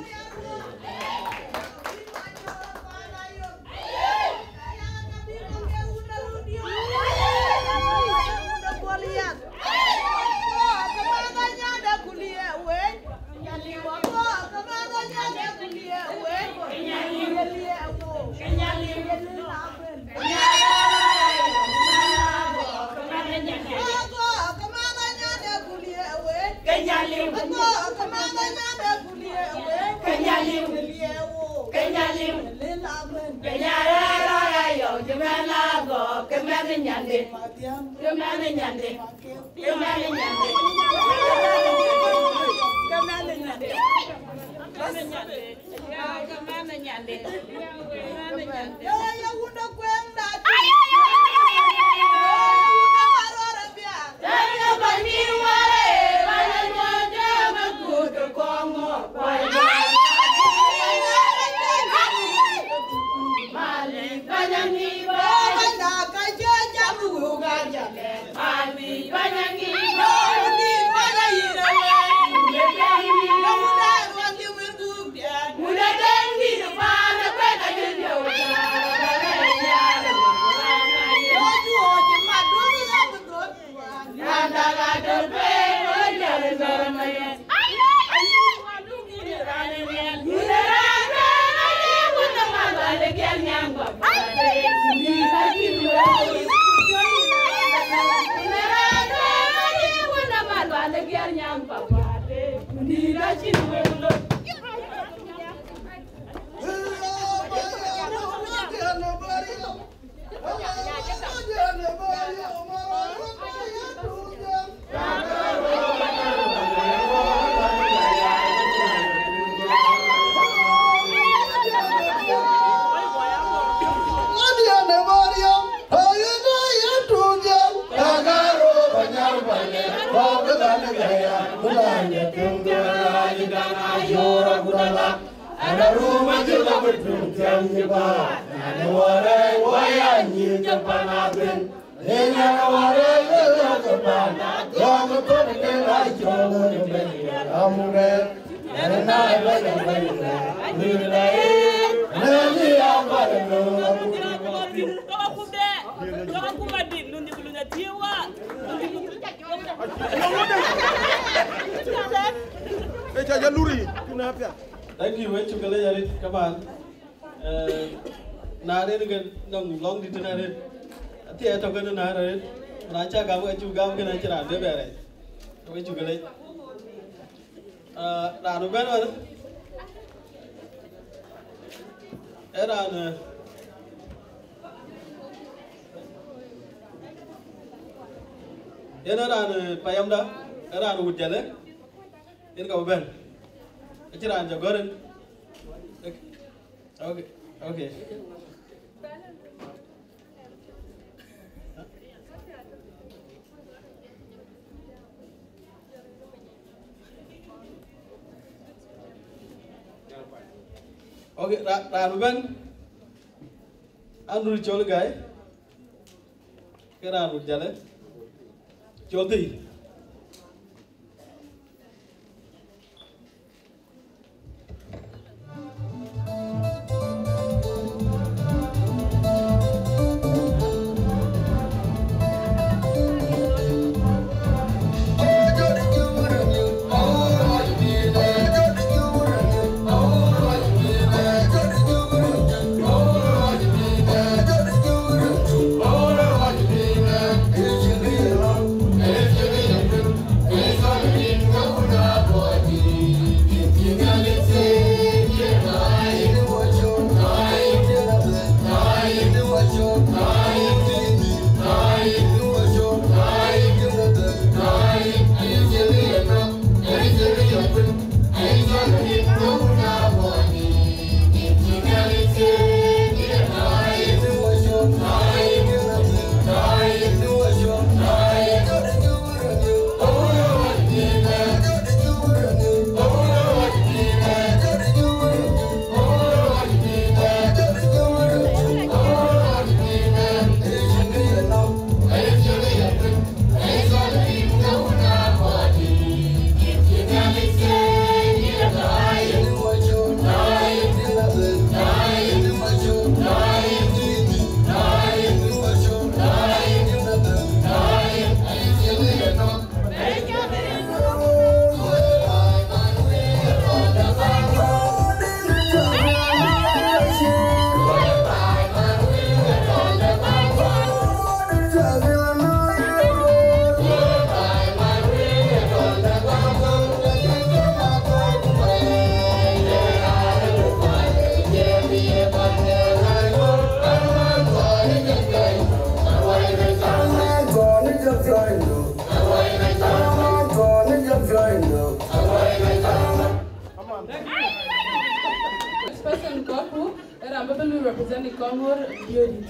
Thank you, we cuk leec arëët kaban. Eh, Na ren kën nɔŋ lɔŋ dït tën arët. Athiɛɛi tɔ̈ kën na arët. Na cä gam ke cuk gam kën acïn raan bï bɛ rɛɛc. Ke cuk lec. Ah, raan ë bɛ̈n wën, ee raan, eh, yen ee raan, eh, payamda, ee raan wut Jalë, yen ka bï bɛ̈n. Acïn raan jɔ gɔ̈r en. Okay, okay. Okay, ra-, raan bï bɛ̈n, Andrew Col Gai, ke raan wut Jalë, Col Thii. Next person kɔ̈ɔ̈ku, ee raan bï bɛ lui represent Kɔŋɔr Diöödït.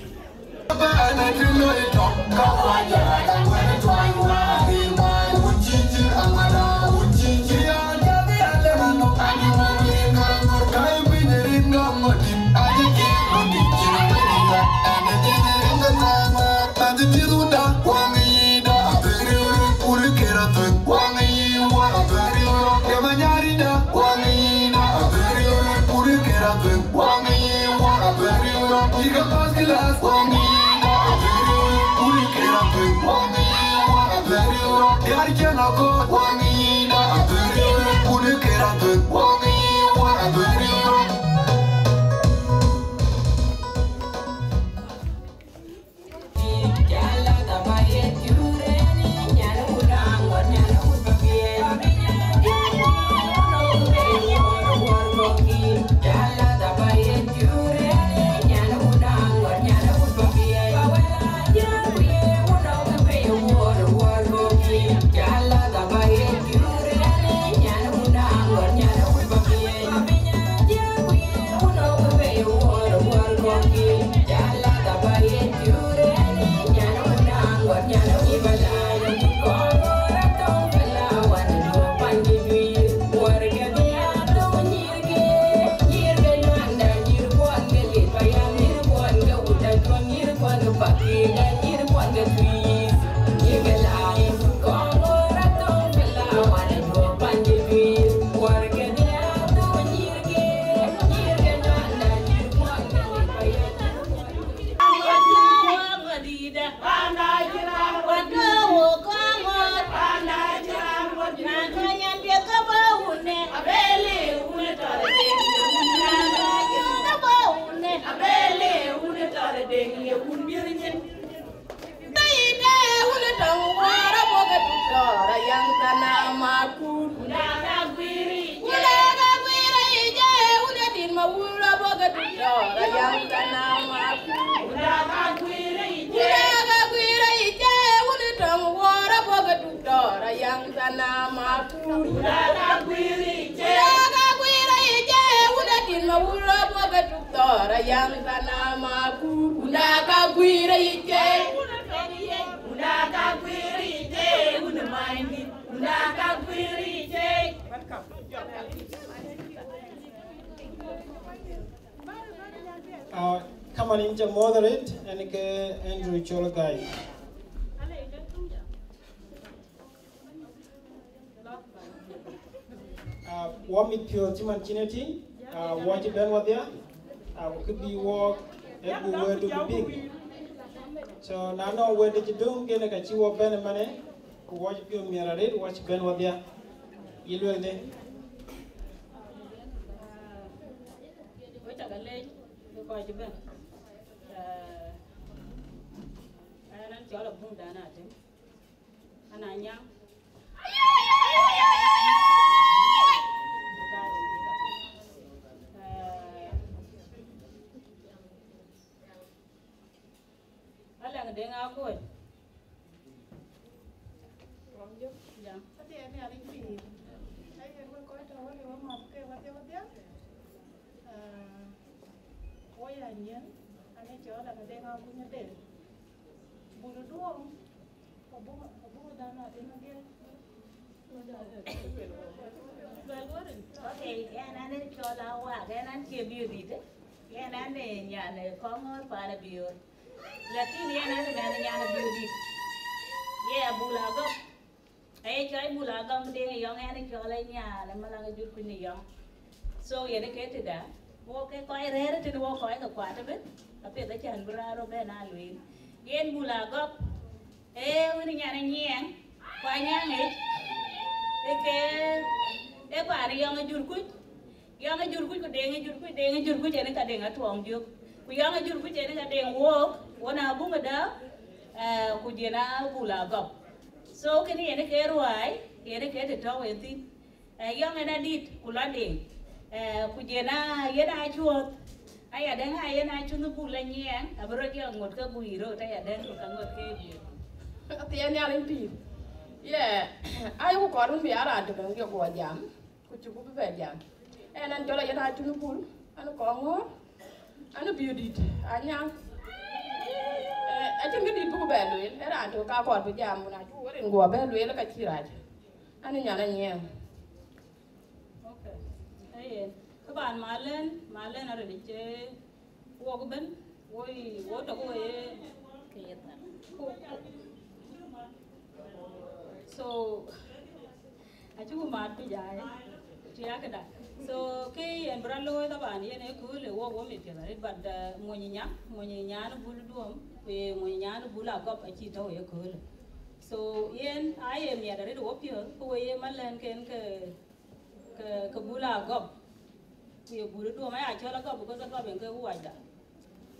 Wura boga duktora yang sana maku. Wura ka gwira ije, wuni tong wura boga duktora yang sana maku. Wura ka gwira ije, wura ka gwira ije, wuni tin ma wura boga duktora yang sana maku. Wura ka gwira ije, wura ka gwira ije, wuni mandi. Wura ka gwira ije. Uh, come on, in the moderate, and ke Andrew Chologai. Uh, wa mit piɔ̈ɔ̈th cï man cïn ë tïŋ, uh, wa cï bɛ̈n wadhia, uh, ku kë bï wɔk ë buk wɛ̈ɛ̈tdu bï piŋ. So, na nɔŋ wɛ̈ɛ̈tdu cï döŋ, kene ka cï wɔ bɛ̈n ëmënë, ku wa cï piɔ̈ɔ̈th miɛt arëët, wa cï bɛ̈n wadhia. Yï luelde. Wek cä ke leec, wek kɔc cï bɛ̈n. Eh, ɣɛn an cɔl Abuŋdan Atem. An Anyaŋ. Eh, Alɛŋ Deŋ Akɔ̈ɔ̈c. Jam. Athiɛɛn Nhialic pïïr. Ayen wek kɔc tɔ̈ wek ë wek mäth ke wadhiɛ wadhiɛ. Ah, wo ya nyiɛn, an ë cɔl Alɛŋ Deŋ Akuny Ader. Bul duɔŋ, Abuŋ, Abuŋdan Atem Agiɛc. Okay, yɛn an ë cɔl Awak, yɛn an cie Biöördït, yɛn an ë nyan ë Kɔŋɔ̈ɔ̈r pan ë Biöör. Lakin yɛn an ë nyan ë Biöördït. Ye Bul Agɔp. Aye cɔl Bul Agɔp Deŋ Yɔŋ, yɛn ë cɔl ë nyan ë Malaŋ Jur Kuny Yɔŋ. So, yen ë ke tëda. Wo ke kɔc rɛ̈ɛ̈r tënë wo kɔc ke kuat ëbën. Apiɛth acän bï raan rɔt bɛ̈n aa lueel. Yen Bul Agɔp. Ee, wën nyan ë Nyiɛɛŋ, ku Anyaŋ yic, ee ke, ee paan Yɔŋ ë Jur Kuc, Yɔŋ ë Jur Kuc, ku Deŋ ë Jur Kuc, Deŋ ë Jur Kuc ënë ka Deŋ Atuɔɔŋ Diök, ku Yɔŋ ë Jur Kuc ënë ka Deŋ Wook, wën Abuŋ ë Dääu, eh, ku jɛn Abul Agɔp. So, kënë yen ke ruääi, yen ke të tɔ̈u ë thïn. Eh, Yɔŋ en adït, ku lɔ Deŋ. Eh, ku jɛn aa yen aa cuɔth, aya dɛ̈ŋ aa yen aa cuɔth Bul Anyiɛɛŋ, abï rɔt jɔ ŋot ke guiir röt, aya dɛ̈ŋ ku ka ŋot ke guiir. Athiɛɛn Nhialic pïïr. Yeah, ayeku kɔɔr wën bï a raan tök en guɔ jam, ku cïku bï bɛ jam. En an cɔl a yen aa cuɔth Bul, an Kɔŋɔ̈ɔ̈r, an Biöördït, Anyaŋ. Eh, acïn këdït bïku bɛ lueel, ee raan tök ka kɔɔr bï jam, ku na cuk wën rin guɔ bɛ lueel ka cï rac. An ë nyan Anyiɛɛŋ. Okay. Aye. Taban malën, malën arëëdï cë wok bën, woi, wo tök wo ye. So, acïku mat piny jai. Tiakda. So, kë yen bï rɔt looi taban yen ë köölë wok wo mit piɛth arëët, but, uh, mony nya, mony nyan Bul Duɔm, ku ye mony nyan Bul Agɔp acï tɔ̈u ye köölë. So, yen aye miɛt arëët wo piɔ̈ɔ̈th, ku wo ye malën ken ke, ke, ke Bul Agɔp. Ku ye Bul Duɔm aya cɔl Agɔp, because Agɔp en ke wuɔcda.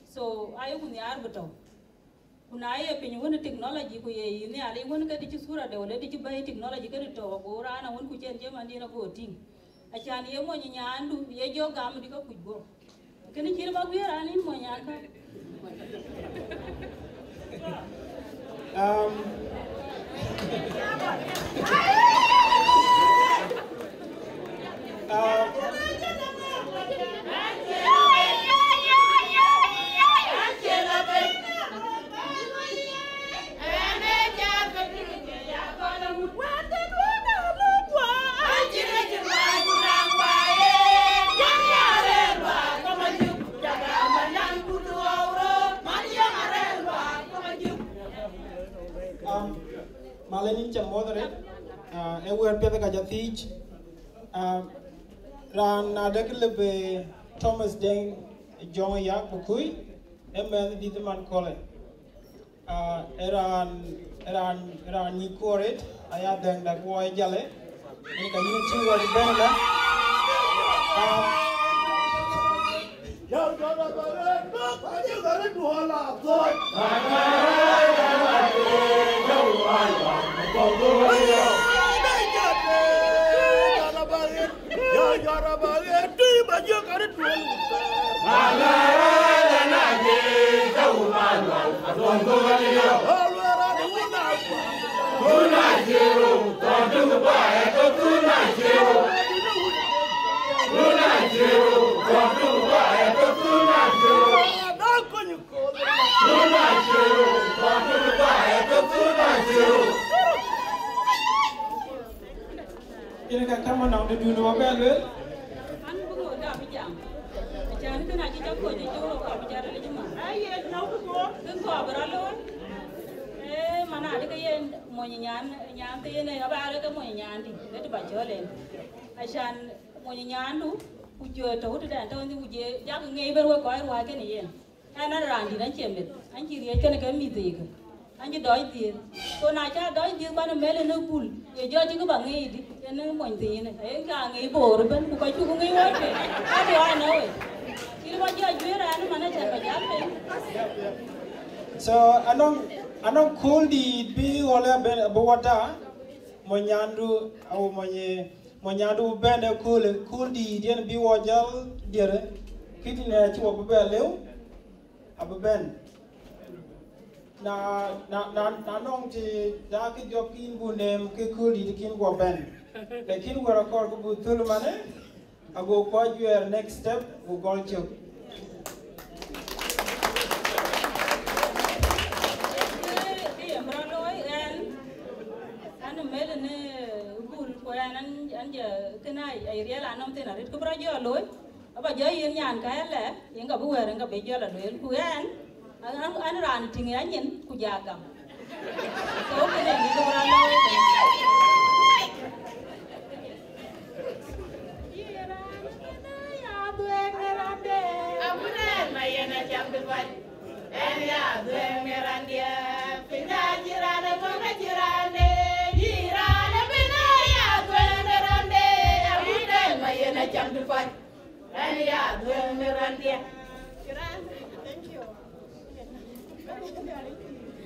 So, ayeku nhiaar bï tɔ̈u. Ku na ye piny wën technology, ku ye yï Nhialic wën ke dï cï thura de, wala dï cï bɛ̈i technology ke dï tɔ̈u, ago raan awën ku cen cï man dïn ago tïŋ. Acan ye mony nyandu, ye jɔ gam dï ka kuc guɔ̈p. Kënë cïn bä guiëër an, yïn mony nyan kä. Um, uh, Um, malë yïn cä muɔ̈th arëët, uh, ë wëër piɛth ka jɔ thiic. Um, raan na dek lëbë Thomas Deng Jong Yak Bukui, ë mɛnh dït man köölë. Ah, ë raan, ë raan, ë raan nyic kuɔɔr rit, aya dhɛ̈ŋ dak wɔ ë jalë, ë ka yïn cï wɔ bɛ̈n ëlä. Ah, Yen ka kamë nɔŋ dï dun wä bɛ lueel. An bï ŋoot dap jam. Acan kën acï cak kɔc ë cuk rɔt kɔp jat ril cï man. Aye nɔ̈k kɔɔr. Kën kɔɔr bï rɔt looi. Ee, man adï ke yen mony nyan, nyan thiin ë, aba rek ke mony nyan dï, rɛt ba cɔl en. Acan mony nyandu, ku jɔ tɔ̈u tëdɛn tɔ̈u nhiu, ku je jak ŋic bɛ̈n wek kɔc ruääi kënë yen. Ɛn an raan dït, an cie meth, an cï riëëc kënë ke mïth yiic. An cï dɔc dhiëëth. Ku na cä dɔc dhiëëth, kuan ë mɛl ënë bul, ye jɔ cï kë ba ŋic dï, yen ë mony thiinë. Ayen ka ŋic boor ëbɛ̈n, ku ka cuk ŋic wɛ̈ɛ̈t ke, ka duɔɔi në wei. Cït bä jɔ juëër raan ëmën acän bä jal piny. So, anɔŋ, anɔŋ kööl dïït bï ɣɔl ë ben, bï wɔ da, mony nyandu, awu mony, mony nyandu bï bɛ̈n ë kööl, kööl dïït yen bï wɔ jäl diërë, kït në acï wɔ bï bɛ lëu, abï bɛ̈n. Na, na, na, na nɔŋ të da kë jɔ kïn bu neem ke kööl dïït kïn guɔ bɛ̈n. Lakin wɛ̈r akɔɔr kë bu thöl manë, ago kɔc juɛɛr next step, ku gɔl cök. Kë yem rɔt looi ɛn, an ë mel në bul, ku ɛn, an, an jɔ kënë ai, ai riɛl anɔm thïn arëët, kë bï rɔt jɔ looi, aba jɔ yen nyan ka ɛlɛ, yen ka bï wɛ̈ɛ̈r, yen ka bï jɔ la lueel, ku ɛn, an, an, an raan tïŋ ë anyin, ku ja gam. So, kënë yen kë bï rɔt looi. Thank you.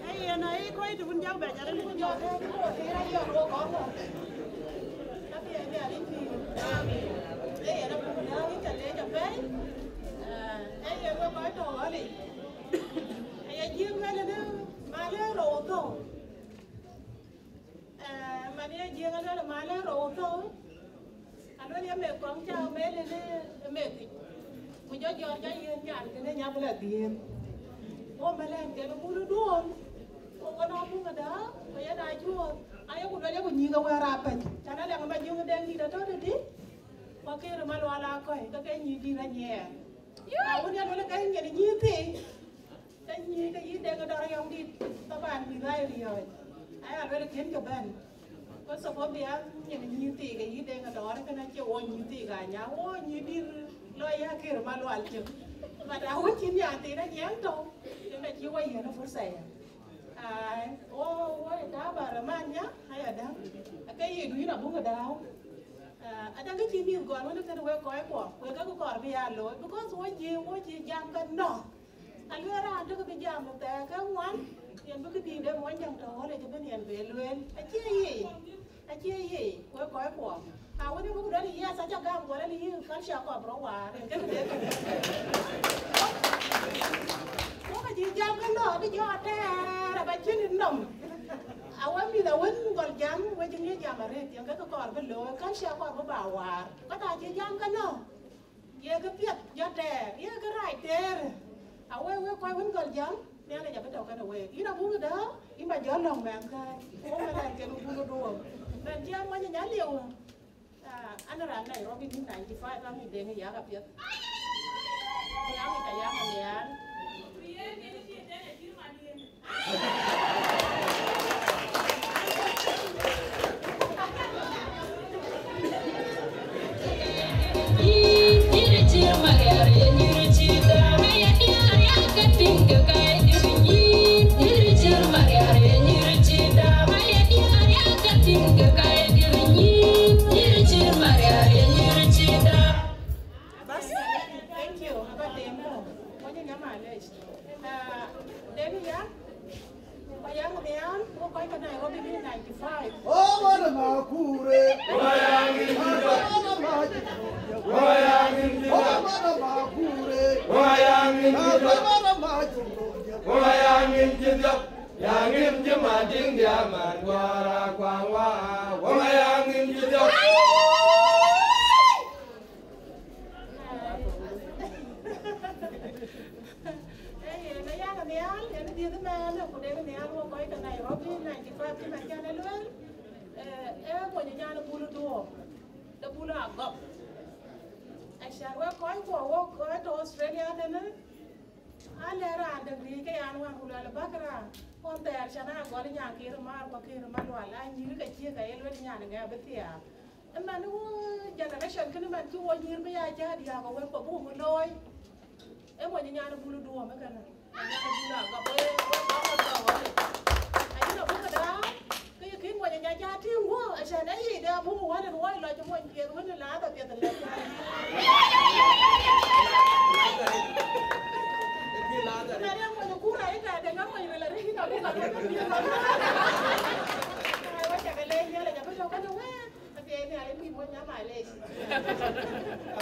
Ee, yen ë kɔc të wun jak bɛ jal ë lec jɔt. Ka bï ë Nhialic pïïr. Ee, yen abuk Nhialic ca lec apɛi. Ee, yen wek kɔc tɔ̈ ɣɔ̈lic. Aya jiëëŋ wɛ̈l ënë, malë rou thou. Ee, man ye jiëëŋ aluel, malë rou thou. Aluel ye meth kɔŋ cä mel ënë ë methic, ku jɔ jɔt jɔ yen nyan kënë nya bï la dhiëëth. Wo mɛlɛn kɛn ë bul duɔ̈ɔ̈m, ku ɣɔn abuk ëda, ku yen aa cuɔɔth, ayeku luel yeku nyïïk ë wɛ̈ɛ̈r apɛc. Can alɛŋ ë Majöŋ ë dɛŋ dït atɔ̈ tëtï, ku akëër ë Malual aa kɔ̈i, ke ke nyïïk dït anyiɛɛr. Awën ya luel ke nyin nyïïth thii, ke nyïï ke yï deŋ ë dɔr yɔŋ dït, taban mïth aa riɔ̈ɔ̈c, aya luel kën ke bɛ̈n. Ku suppose bï a nyin nyïï thii ke yï deŋ ë dɔr, kënë acie wo nyïï thii ka nya, wo nyïï dït lɔ ya kër Malual cök. But a wën cïn ya thii na nyiɛɛn tɔ̈u, kënë acï wo yiën ë fursa ya. Ai, wo, wo ë tabar man nya, aya däŋ. Ake yï du yïn abuk ë dääu. Ah, adaŋ kë cï mïth gɔl wën tënë wek kɔc kuɔ, wek ke kɔɔr bï ya looi, because wo jiëë, wo cï jam ke nɔ̈k. Alueel raan tök bï jam thɛɛr ke ŋuan, yen bï këdïït de Muɔnyjäŋ tɔ̈ ɣɔ̈l yic ëbën yen bï lueel. Acie yic, acie yic, wek kɔc kuɔ. Awën ë buk dɔ̈l, yes, aca gam gɔl, ënë yï culture kɔp rɔt waar, yen kek de. Wok acï jam ke nɔ̈k, bï jɔ atɛɛr, aba cïn nɔm. Awën mïth awën gɔl jam, wek cï ŋic jam arëët, yen kek kɔɔr bï looi, culture kɔɔr bï ba waar. Kɔc acï jam ke nɔ̈k. Ye kë piɛth jɔ tɛɛr, ye kë rac tɛɛr. Awek wek kɔc wën gɔl jam, Nhialic abï tɔ̈ kenë week. Yïn abuk dääu, yïn ba jɔ lɔ̈ŋ mɛnhkë, ku wok mɛnhkë ken buk duɔ̈ɔ̈m. Mɛn cï a mɔny ë nya liu. Ah, an raan Nairobi ni ninety five, aŋic deŋ ë yak apiɛth. Ku aŋic ka yak nhiaar. Bas, thank you. Aba tem ko. Mɔny ë nya malec. Ah, deni ya. Payam nhial, wo kɔc ke Nairobi ni ninety five. Oh, wana Makure. Oh, wana Makure. Oh, wana Makure. Wala ya ŋin ci dhiɔp, ya ŋin ci Madiŋ dia man guara kuaŋ wa. Wala ya ŋin ci dhiɔp. Ee, yen ë yak nhial, yen dhiëth mɛɛn, ku dek nhial wok kɔc ke Nairobi ninety five cï man cän ë lueel. Ee, ee mony nyan Bul Duɔɔm, de Bul Agɔp. Acan wek kɔc kuɔ wok kɔc tɔ̈ Australia tënë, alɛ raan dek riëëc ke yan wään ku luɛl bäk raan. Ɣɔn thɛɛr can a gɔl nyan Kiir Maar ku Kiir Malual, a nyïïr ke ciëk aye luel nyan ŋɛ abï thiaak. Ëmɛn wö generation kënë man cï wɔ nyïïr bï ya jääk diääk awën ku buk looi. Ë mony nyan Bul Duɔɔm ë kënë. Nyan Bul Agɔp, wek, wek gɔ̈k wek gɔ̈k wek. Ayïn abuk këda, ke yï kïn mony nya ja tïŋ wö, acan ë yic de abuk wän en woi lɔc mony piɛth wën la adha piɛth lɛ̈k. Na de mony kura ita de ŋa mony rila ri ita buk abuk. Ai, wacä ke le nyala ja bï tɔ̈ kënë wek.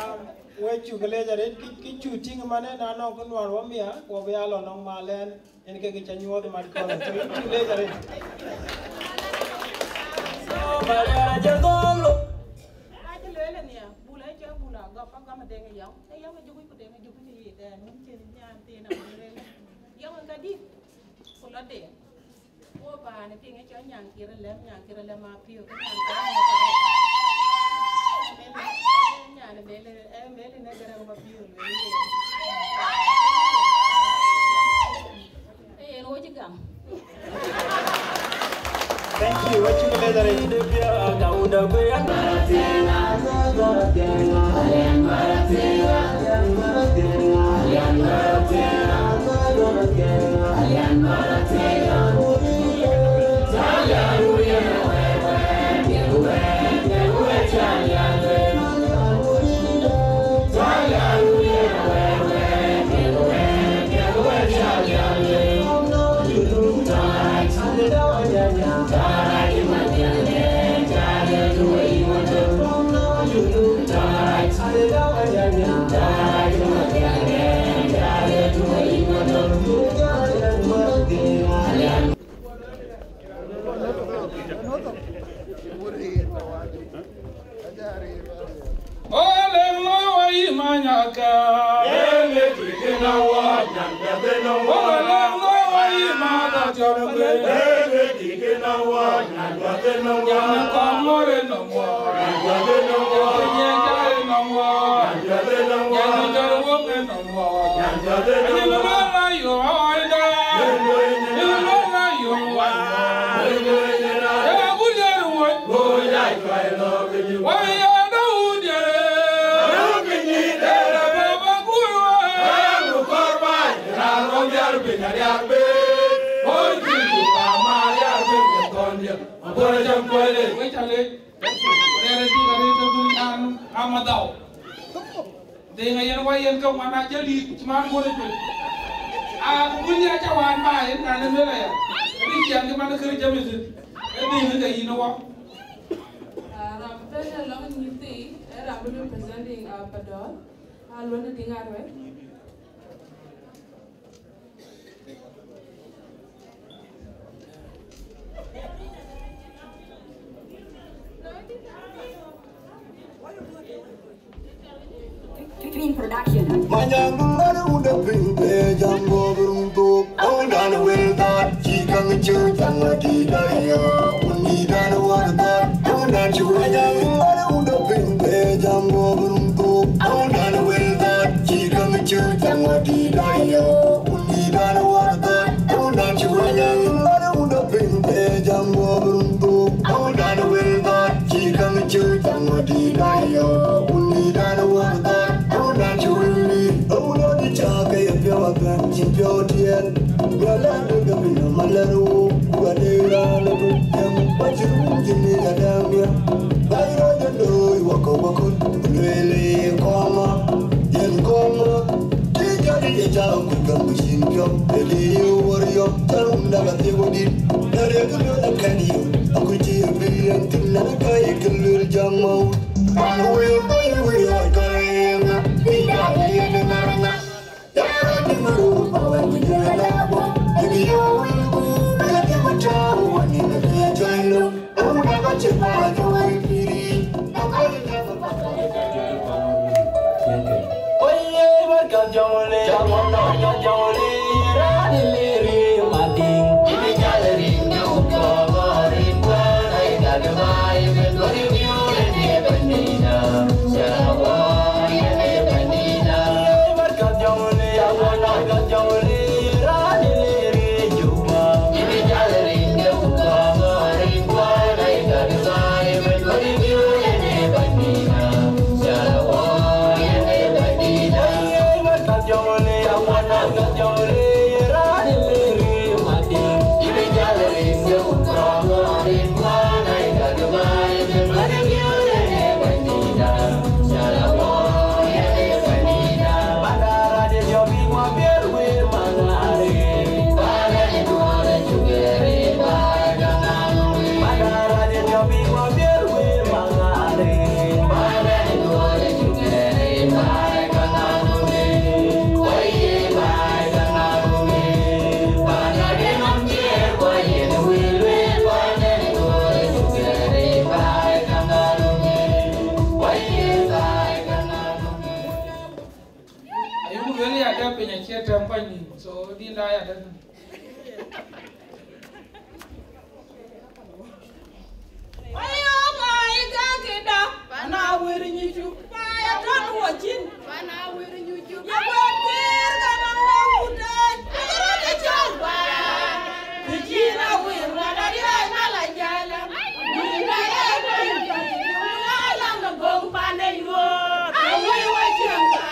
Um, we cuk leec arëët, kë, kë cuk tïŋ man ë na nɔŋ kë nuan wɔ mia, wɔ bï ya lɔ nɔŋ mal ɛn, en ke kë ca nyuɔɔth mat kɔn. So, yïn cuk leec arëët. So, Maria, jadolo. Acï lueel nia, Bul acï Bul Agɔp, Agɔp Deŋ Yɔŋ. Ë Yɔŋ ë jukuc ku Deŋ ë jukuc ë yic ɛn, wun cïn nyan thiin amë lueel. Yɔŋ ë ka dït, ku lɔ Deŋ. Wo paan ë piŋ ë cɔl Nyankïr Lɛm, Nyankïr Lɛm Apiu, ke Nyankïr Lɛm Apiu. Nyan ë Mel, ë, Mel ë ne Garaŋ Mapiu, lueel yen. Ee yen wo cï gam. Thank you. What you gonna do? Oleng lo wa yi ma nyaka. Lele dikina wa nyaka beno wa. Oleng lo wa yi ma da jor be. Lele dikina wa nyaka beno wa. Nyaka kongore no wa. Nyaka beno wa. Nyaka jare no wa. Nyaka beno wa. Nyaka jare wo no wa. Nyaka beno wa. Ni lo la yo ai da. Ni lo la yo wa. Ni lo la yo. Ya bu ya ru wa. Go ya kai lo. Deŋ a yen wa yen ka wan a jali man gure pe. A ku ya ca wan ba yen kan ne mela ya. Ni kian ke man kër jamis. E deŋ ka yin wa. Ah, ram bɛ̈n ë lɔŋ nyïïr thii, ee ram bï representing, ah, Padɔl, ah, Luɔn ë Diŋ Arwet. Clean production. Manyang dum mane wunda piny pe jam go brum tuk. Aunda ne wel dat, chi kang chu jang ma di da ya. Undi dan war dat, aunda chu manyang dum mane wunda piny pe jam go brum tuk. Aunda ne wel dat, chi kang chu jang ma di da ya. Undi dan war dat, aunda chu manyang dum mane wunda piny pe jam go brum tuk. Aunda ne wel dat, chi kang chu jang ma di da ya. Undi dan war dat, aunda chu manyang dum mane Ayuk luel ya dɛ piny acie tɛm kɔc nïm, so dinda ya dɛ. Ayo, bai ka kida, ana wir nyicu, bai atɔn wacin, ana wir nyicu. Ya wer kir ka na wa wutai, kira de chau ba. Kijina wir na da dia na la jala. Ni na ya ko, na la na gong pa ne yo. Awi wa changa.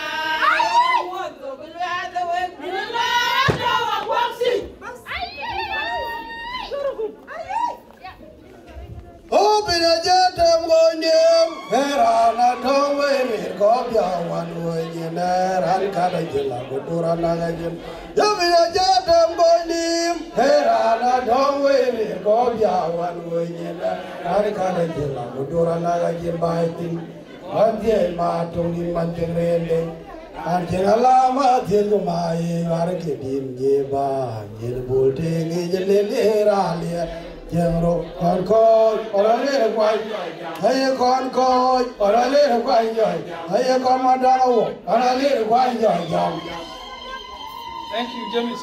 Awi wa to bilwa da we. Ni la ta wa kwapsi. Obina jete mgondim, herana tong we mir ko bia wan we nyine ran kada jila kudura naga jin. Obina jete mgondim, herana tong we mir ko bia wan we nyine ran kada jila kudura naga jin baitin. Wan thiëëc ma tök nïn man cïn rëënde. An cïn alama thiëëc ku ma ye yuar ke dim ye ba. Nyin bul tëëŋ yic lel ye raan liɛɛr. Cieŋ rok kɔn kɔc, kɔn alir kuany. Aye kɔn kɔc, kɔn alir kuany jɔc. Aye kɔn madam awok, kɔn alir kuany jɔc jam. Thank you, James.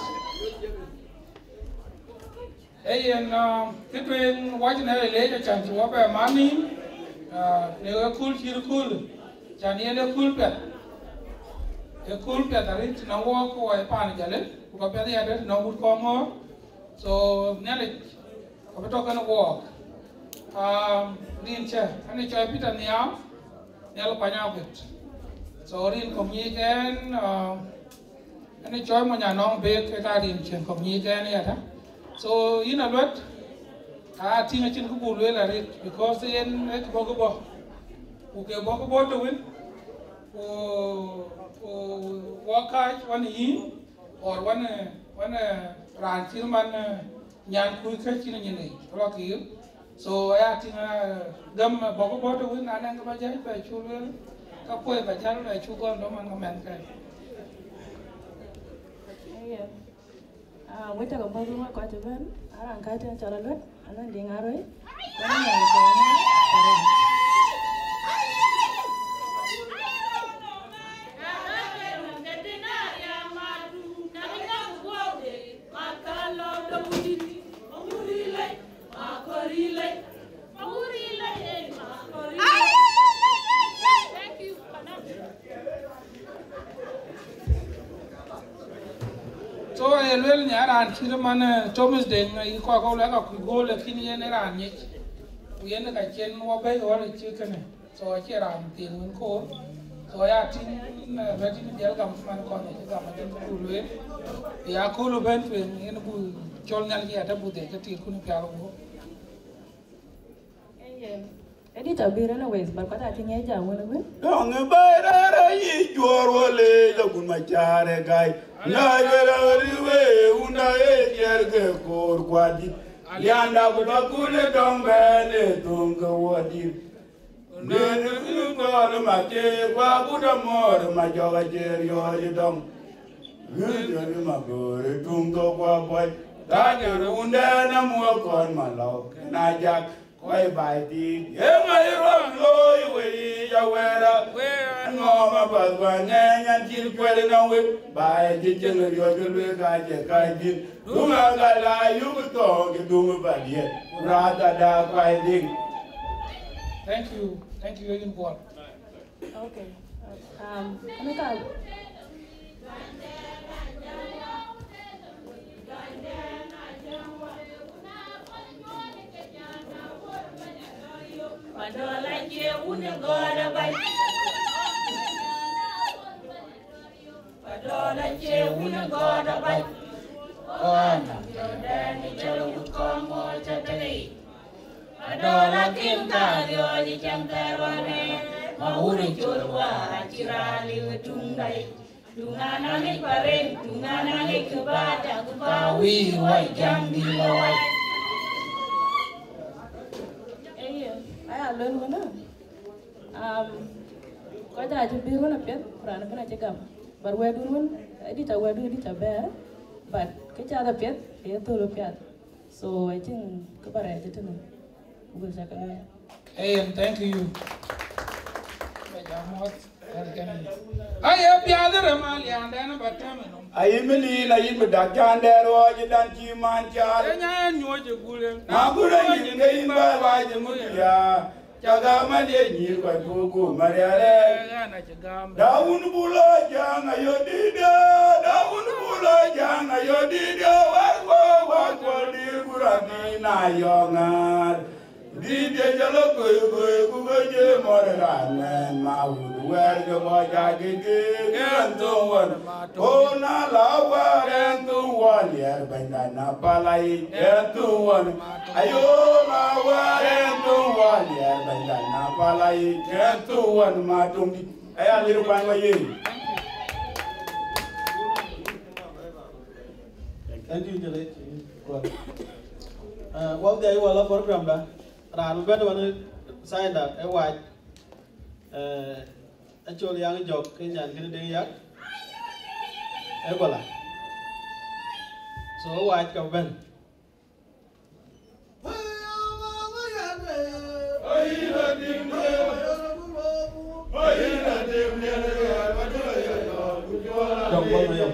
Ee yen, ah, kë tueŋ wac në leec acan cï wɔ bɛ man nïïm, ah, në ëkööl cït ëkööl, can yen ëkööl piɛth. Ëkööl piɛth arëët tënɔŋ wɔɔk ke wɔ ye paan Jalle, ku ka piɛth yɛn arëët tënɔŋ wut kɔŋ ŋɔ̈ɔ̈r. So, Nhialic abï tɔ̈ kenë wɔɔk. Ah, rin cä, ënë cɔl Peter Nhial, Nhial kuany aguët. So, rin kɔ̈k nyiic ɛn, ah, Ënë cɔɔc mony anɔŋ bek ke ka rin cieŋ kɔ̈k nyiic ɛn yata. So, yïn Aluɛt, aa tïŋ acïn kë buk lueel arëët, because yen ee kë bɔ̈ kë bɔ̈. Ku ke bɔ̈ kë bɔ̈ të wën, ku, ku wɔ kääc wan ë yïn, or wan ë, wan ë raan cït man, eh, Nyan kuc kë cïn nyin yic, rɔt kïïr. So, aya tïŋ, ah, gäm, ah, bɔ̈ kë bɔ̈ të wën, na nɛn kë bä jäl bɛ cu lueel, ka kuɔi bä jäl bɛ cu gɔl dɔm an, ka mɛn kë. Aye. Ah, wek cä ke bɔ̈ wek kɔc ëbɛ̈n, a raan kääc tën cɔl Aluɛt, anɔŋ Diŋ Aroi, anɔŋ Nyan Kɔŋ, Kɔŋ. So, aye lueel nya raan cït man, eh, Thomas Deng, eh, yï kɔc kɔ̈k lɛ̈k akuc gool, lakin yen ë raan nyic. Ku yen ka cen wɔ bɛ̈i ɣɔl ë cï kënë. So, acie raan thiin wën koor. So, ya tïŋ, eh, bɛ tïŋ dhiɛl gam man kɔn ë cï gam acïn ku lueel. Ya kööl ëbɛ̈n tueŋ, yen ku cɔl Nhialic ya tɛ buth ë cï tiit kun pial guöp. Ayen. Edit abïr anyways, but kɔc acï ŋiɛc jam wën ëbën. Dɔŋ ë bɛ̈ɛ̈i rɛ̈ɛ̈r ayï juɔ̈ɔ̈r wä leec agun macaar ë gäi. Na luel aɣöri wee wunda ë jiɛɛr ke koor kuadït. Lianda ku bä kun ë dɔŋ bɛ̈ɛ̈n ë thöŋ ke wuɔdït. Ŋëëny ë gɔl ma teer ku agut amɔ̈ɔ̈r ma jɔk acie riɔ̈ɔ̈c ë dɔŋ. Ŋëëny ë ma göör ë tuŋ thok ku apuɔc. Thac ë rundɛn amuɔ̈k kɔn ma lɔ̈k kën ajak. Wai baai tiit, ye ŋa ye ruɔm looi wei ya wɛɛra? Wɛɛr ŋɔɔm apath wä ŋɛɛny an cïn kuɛl ënɔŋ wek. Baai cï cieŋ riɔ̈c ke lueel ka cï kac thïn. Duŋ agal la yuk thɔɔk cï duŋ bä diɛt. Ku rath ada kuai dhïŋ. Thank you. Thank you, Yen Kuɔl. Okay. Um, can I go? Madɔl acie wun ë gɔɔt abac. Madɔl acie wun ë gɔɔt abac. Ɣɔn jɔdɛn ë cɔl wut kɔŋ ŋɔɔc atëlei. Madɔl akim ka riɔ̈ɔ̈c ë cäŋ thɛɛr ɣɔn ë. Ma wun ë col wäär acï raan liu ë tuŋ dai. Tuŋ anaŋic parem, tuŋ anaŋic kë bä tak, kë bä wiir wai, jaŋ dï lɔ wai. Eye, aya luel wënë. Um, kɔc acï bïr wën apiɛth, ku raan ëbën acï gam. But wɛ̈tdun wën, adït a wɛ̈tdu adït a bɛ̈ɛ̈r, but kë cath apiɛth, ke ye thöl apiath. So, I think kë bä rɛɛc ëtënë. Wek cä ke lueel. Ayen, thank you. Ba jam mɔ̈th, welcome. Aye piath rem aliandɛn ba tɛm ë nɔm. Ayi mi lil, ayi mi dak can dɛɛr ɣɔɔc ë dan cï man cal. Ë nya nyuɔɔc ë gulë. Na gurë nyin ke yïn bä wac ë ŋut ya. Cä gam an ye nyïïr kɔc puɔ̈u ku mariarɛ. Ë ɣɛn acï gam. Dawun bul ë jäŋ ayö dïïtde, Dawun bul ë jäŋ ayö dïïtde, wär ku wär ku dïït ku rɔt dïït na yɔŋ ŋaar. Dïït ye jɔl ë goi goi ku goi je mɔ̈r raan mɛɛn ma wut wɛ̈ɛ̈r ke bɔ̈ ca gëgëëk ɣɛn thöŋ wën. Ko na la wäär ɣɛn thöŋ wɔ liɛɛr bɛ̈nyda na pala yic ɣɛn thöŋ wën. Ayo na wäär ɣɛn thöŋ wɔ liɛɛr bɛ̈nyda na pala yic ɣɛn thöŋ wën ma töŋdït. Aya lir kuany wa yen. Thank you, Jere. Well, uh, well, there you are, program da. Raan bɛ̈n wën sign da, ë wac. Eh, acol yaŋ jɔk, ke nyan kënë Deŋ Yak. Ë bɔla. So, ë wac ka bɛ̈n. Jɔk bɔl mayɔm.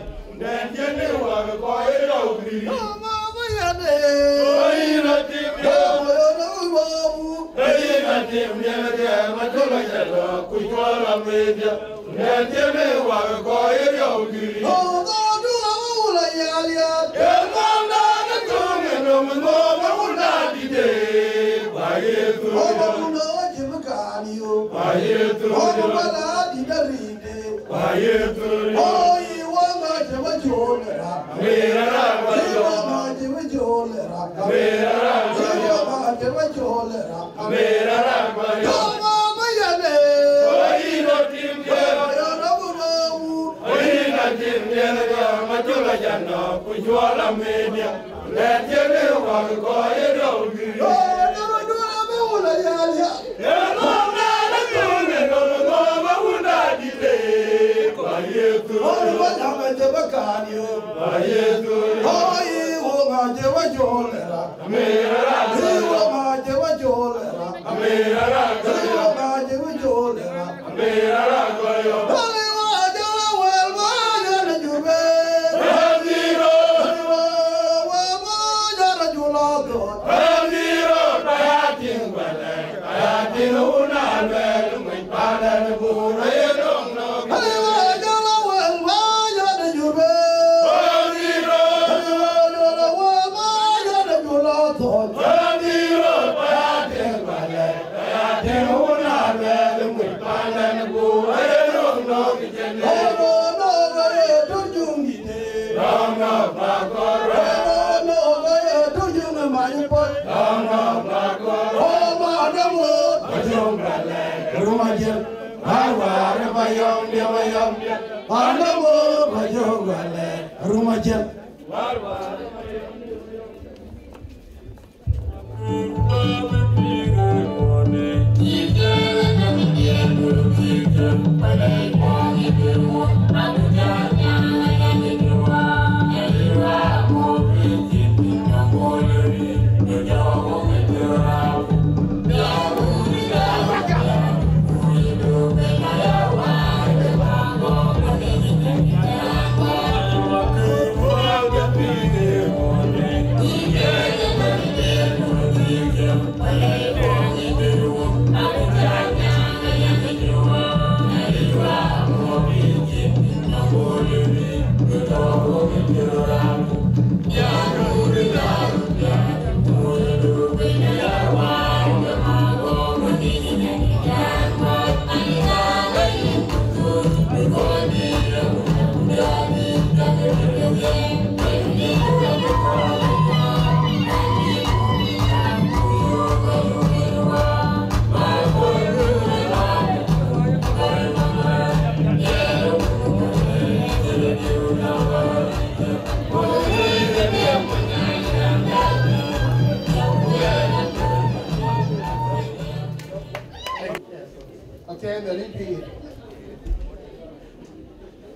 Athiɛɛi Nhialic pïïr.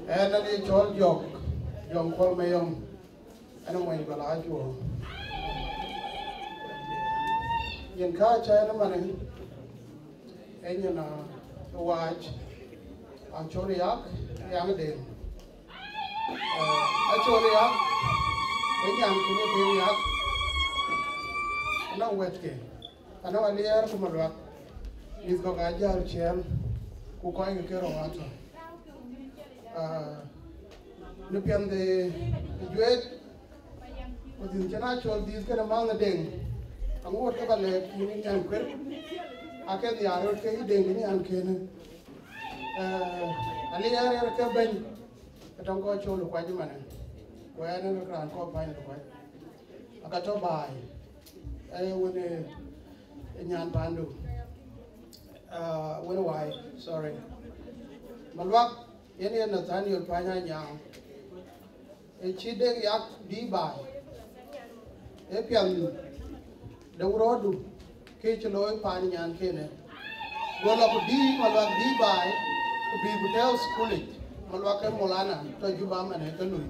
Ɣɛn ë cɔl Jɔk, Jɔk Kuɔl Mayɔm, ɣɛn ë mony Gɔl Acuɔɔŋ. Nyin kääc ɣɛn ëmën, ee nyin, aa, waac, Acol Yak, Riaŋ Deŋ. Aa, Acol Yak, ee nyan kën ë Deŋ Yak, anɔŋ wɛ̈tke, anɔŋ Aliɛɛr ku Maluak, mïth kɔ̈k aa jäl ciɛɛl, ku kɔc ke ke rou atɔ̈. Aa, në piɛth de juëc, ku dhil cïn Acol dhil kënë manh ë Deŋ, aŋoot ke ba lɛ̈k yïn nyan kuër, aake nhiaar röt ke yï Deŋ nyan kënë. Aa, Aliɛɛr ë ke bɛ̈ny, ke tɔŋ kɔc Col kuac ëmënë, ku ɣɛn ë raan kɔ̈k bäny de kuac. Aka tɔ̈ baai, ee wën ë nyan pandu, aa, wën ë wai, sorry. Maluak, yen yen Nathaniel Pany Anyaŋ, ë cï Deŋ Yak dïït baai, ee piɛth de wurɔ̈ɔ̈tdu, kë cï looi paan nyan kënë. Go lɔ ku dïït Maluak dïït baai, ku bï ku tɛ̈ɛ̈u thukul yic. Maluak ke Molana tɔ̈ Juba ëmënë ke lui.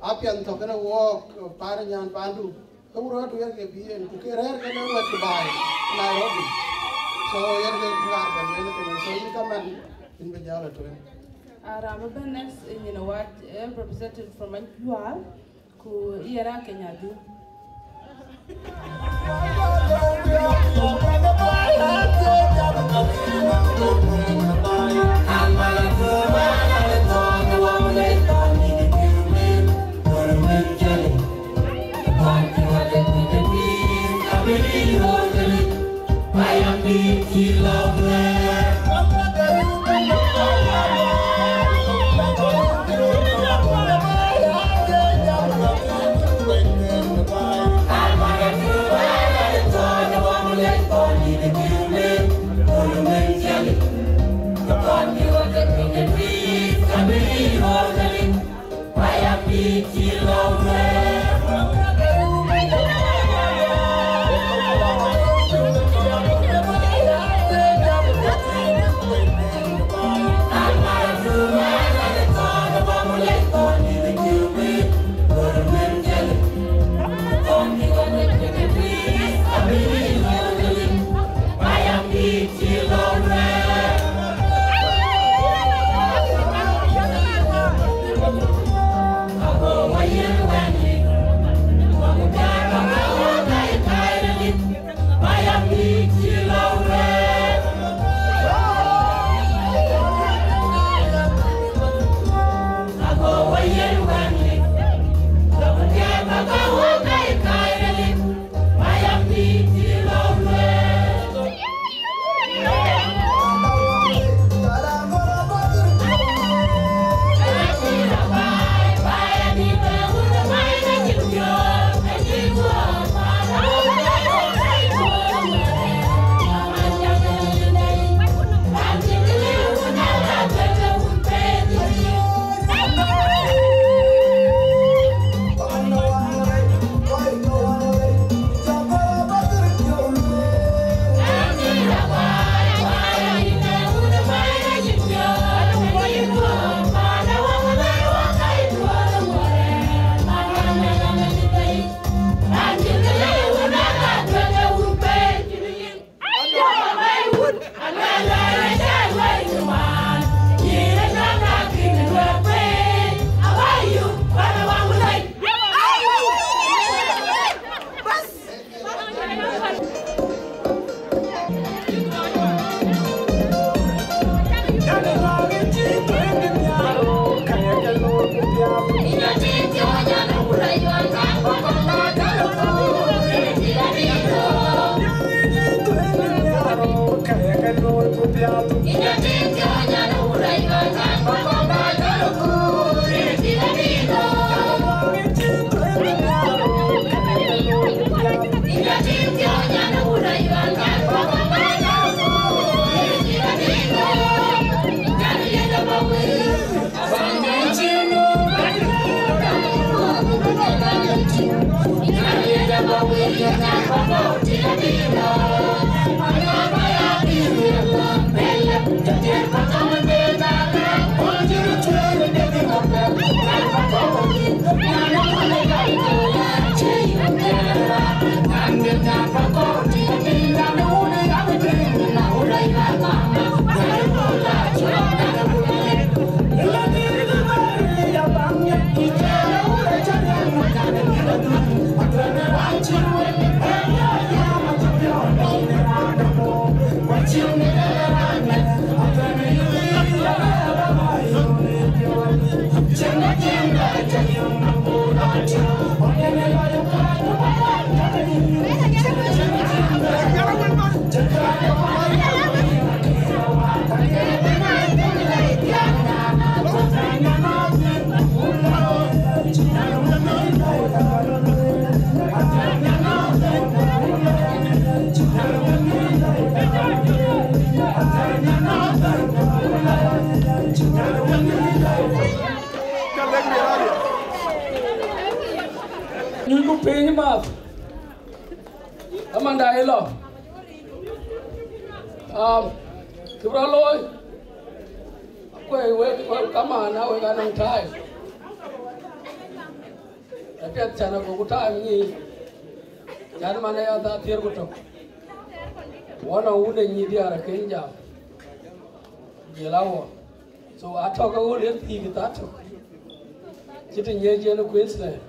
Apiɛth tɔ̈ kënë wɔɔk paan nyan pandu, ke wurɔ̈ɔ̈tdu yen ke bï yen, ku ke rɛ̈ɛ̈r kënë wɛ̈t ku baai Nairobi. So yen ke kaar ba lueel kënë, so yïn kaman, yïn bï jäl ë tueŋ. Aa, raan bï bɛ̈n next, ee nyin ë wac, ee representative from Ajuar, ku yen aa Kenya Dïu. Ku piny math. Amanda ilo. Um, kibra loy. Kwe we, we kamana we ganang tai. Apiat chana go ku time ni. Jan mana ya da tier ku tok. Wana wune ni diara kenja. Jelawo. So atok a whole health thing that tok. Chiti nye jeno Queensland.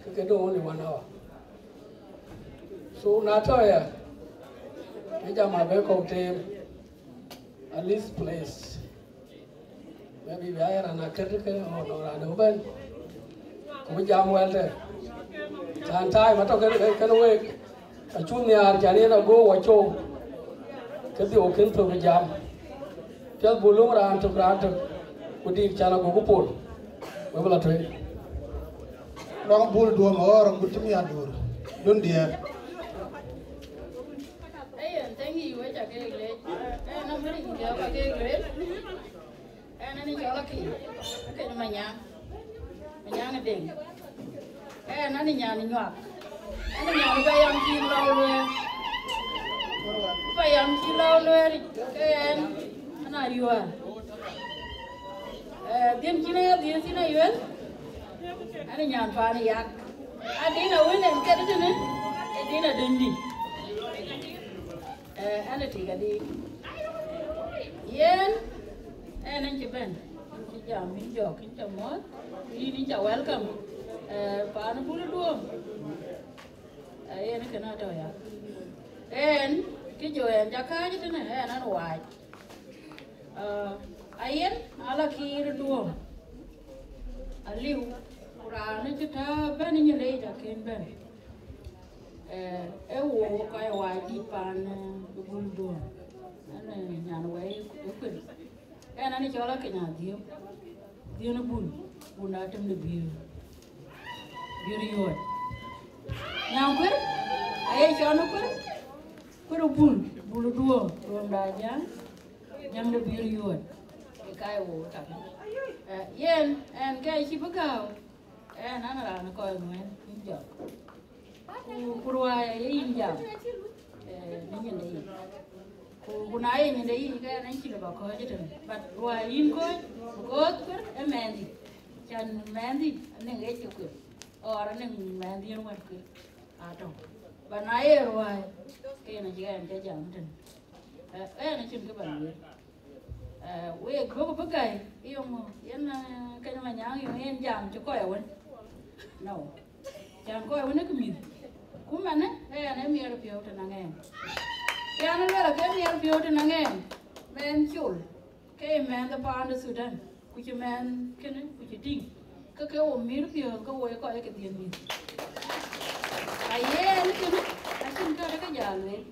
Kake do only one hour. So na to ya. Eja ma be ko tem. At least place. Maybe we are an academic or an open. Ku jam well there. Tan time ato kene kene wek. Acu nhiaar can yen ago waco. Ke dhio ken thok jam. Piɛth bul luŋ raan tök raan tök. Ku dik can ago ku pol. We bï la tueŋ. Lɔŋ bul duɔm ɣɔɔr agut cï miathduur. Dun diɛɛr. Ayen, thank you, wek ca kek leec. Ëë, na mari ku jɔɔk ca kek leec. Ɣɛn ë cɔl Akëc, Akëc Manyaŋ, Manyaŋ ë Deŋ. Ɣɛn ë nyan Nyuak. Ɣɛn ë nyan Payam cï lɔu luɛɛr. Payam cï lɔu luɛɛr, ke ɣɛn, ɣɛn Ayuɛl. Ëë, dhiën cïn aya dhiën thïn Ayuɛl. Ɣɛn ë nyan paan ë Yak. Adïn awën ɣɛn ke tënë, ë dïn adïndï. Ëë, ɣɛn ë tik adï. Yen, ɣɛn ë cï bɛ̈n, ɣɛn cï jam, yïn jɔk, yïn ca muɔ̈th, yïn, yïn ca welcome. Ëë, paan bul duɔ̈ɔ̈m. Ëë, yen kënë atɔ̈ ya. Ɣɛn, kë jɔ ɣɛn ca kääc tënë, ɣɛn ɣɛn wac. Ëë, ayen, ala kiir duɔ̈ɔ̈m. Aliu, ku raan cï tääu bɛ̈n ë Nyin Lei ca kën bɛ̈n. Ëë, ee wo kɔc wac dït paan, ëë, bul duɔ̈ɔ̈m. Ɣɛn, ëë, nyan wɛi ë kuel. Ɣɛn, ɣɛn ë cɔl Akëc Adhiëp, dhiën ë bul, bul na tem de biöör, biöör yuɔɔt. Nyan kuer, aye cɔl në kuer, kuer ë bul, bul ë duɔ̈ɔ̈m, duɔ̈ɔ̈m da jam, jam de biöör yuɔɔt. Ë ka ye wo tak. Ëë, yen, ɣɛn ke cï bï gääu, ɣɛn, ɣɛn raan ë kɔc ŋuɛ̈ɛ̈n, yïn jɔk. Ku, ku ruääi aye yïn jam, ëë, në nyinde yic. Ku, ku na ye nyinde yic, ke ɣɛn acï lëu ba kɔ̈ɔ̈c ëtënë. But ruääi yïn kɔ̈ɔ̈c, because kuer ë mɛnhdï. Can mɛnhdï anɔŋ ɣec ke kuer, or anɔŋ mɛnhdï yen wɛ̈t kuer atɔ̈. But na ye ruääi, ke yen acï ɣɛn ca jam ëtënë. Ëë, ɣɛn acïn kë ba lueel. Ëë, wek duɔ̈kkë bï gäi, yeŋö, yen, ëë, Akëc Manyaŋ yeŋö yen jam cï kɔc awën? No. Can kɔc awën ë kë mïth. Ku manë, ɣɛn ë miɛt piɔ̈u tënë ɣɛn. Ɣɛn ë luel ke miɛt piɔ̈u tënë ɣɛn. Mɛnh col, ke ye mɛnh de paan de Thudan. Ku cï mɛnh kënë, ku cï tïŋ. Ke ke wo miɛt piɔ̈u, ke wo ye kɔc ke dhiën mïth. Ayen kënë, acïn kë de kë jal lueel.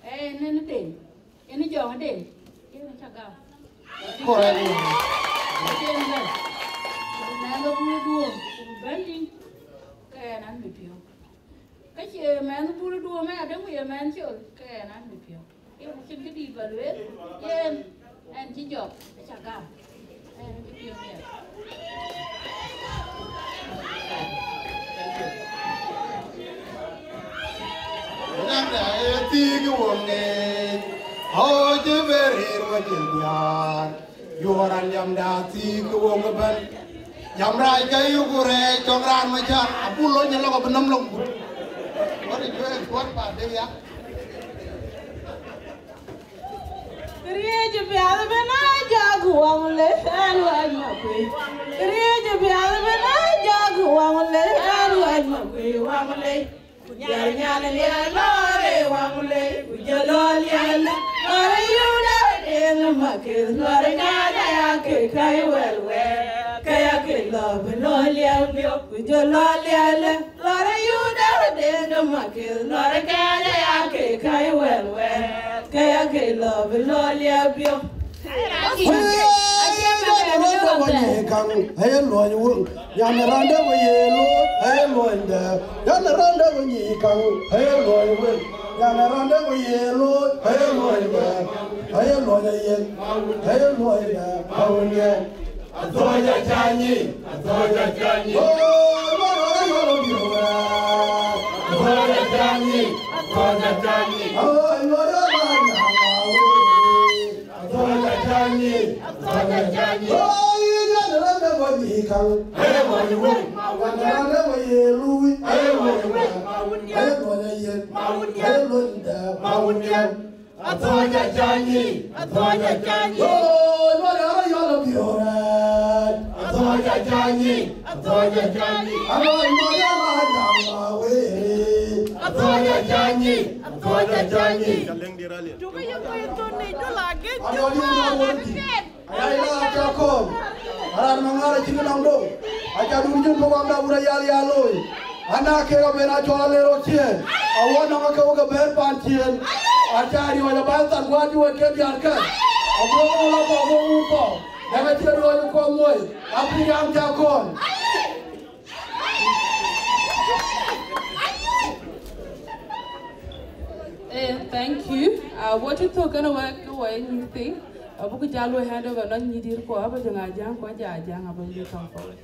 Ëë, yen ë Deŋ, yen ë jɔŋ ë Deŋ, yen ë ca gam. Correct. Yen bɛ̈n. Ku mɛnh de bul duɔ̈ɔ̈m, ku bɛ̈n tïŋ, ke ɣɛn an bï piɔ̈u. Ka cie mɛnh bul duɔ̈ɔ̈m ë adäŋ ku ye mɛnh col, ke ɣɛn an bï piɔ̈u. Ye ku cïn këdït ba lueel, yen. Ɣɛn cï jɔk, aca gam. Ɣɛn cï piɔ̈u miɛt. Nanda ë thiëëk wöŋ ŋeec, ɣöö cï bɛ rëër wä cïn diäär. Yuɔɔr aliamda thiëëk wöŋ ëbɛ̈n. Jam rac ke yök ku rɛɛc tɔŋ raan macär, abuk lony ë lɔk abï nɔm lɔk but. Wä de juëc kuɔt pa de ya. Këriëëc ë piath ëbɛ̈n aa jak waŋ lei, ɣɛn ɣɔc Makuëi. Këriëëc ë piath ëbɛ̈n aa jak waŋ lei, ɣɛn ɣɔc Makuëi waŋ lei. Ku jɔl nyan liɛl lɔɔr ë waŋ lei, ku jɔl lɔɔr liɛl lɔɔr ë yum dɛ̈ deŋ ë Maketh, lɔɔr ë nyaal aya ke ka ye wɛl wɛɛr, ke ya ke lɔ bï lɔɔr liɛl biök, ku jɔl lɔɔr liɛl. Lɔr ë Yuda deŋ de Maketh, lɔr ë kɛɛc aya ke ka ye wɛl wɛɛr, ke ya ke lɔ bï lɔ liɛp yök. Aye luɔny wëŋ, nyan rande ku ye looi, aye luɔny dɛɛr. Nyan rande ku nyic kaŋ, aye luɔny wëŋ, nyan rande ku ye looi, aye luɔny dɛɛr. Aye luɔny ayen, aye luɔny dɛɛr. Awun yɛn, athoc acanyi, athoc acanyi. Oh, Atɔ̈ Ajaŋ, Atɔ̈ Ajaŋ. Atɔ̈ Ajaŋ. Atɔ̈ Ajaŋ. Atɔ̈ Ajaŋ. Atɔ̈ Ajaŋ. Atɔ̈ Ajaŋ. Atɔ̈ Ajaŋ. Duka ye kɔc thon ni dula git. Aya ila aca kɔn. Aran maŋar acï ke nɔm do. Aca dun jin pok amda wura yal yal looi. Ana ke ka ben acɔl ale rot cien. Awɔ nɔŋ ke wok ke ben pan cien. Aca riɔc aban thar guan ju wek ke diar ke. Ago mu la kɔ, ago mu kɔ. Daga cien riɔc kɔ muoi. Apiriam ca kɔn. Eh, thank you. Uh, what you talking about? What you think? Abuku jalo hand over non nyidït ko aba jong Ajaŋ ko ja Ajaŋ aba you come forward.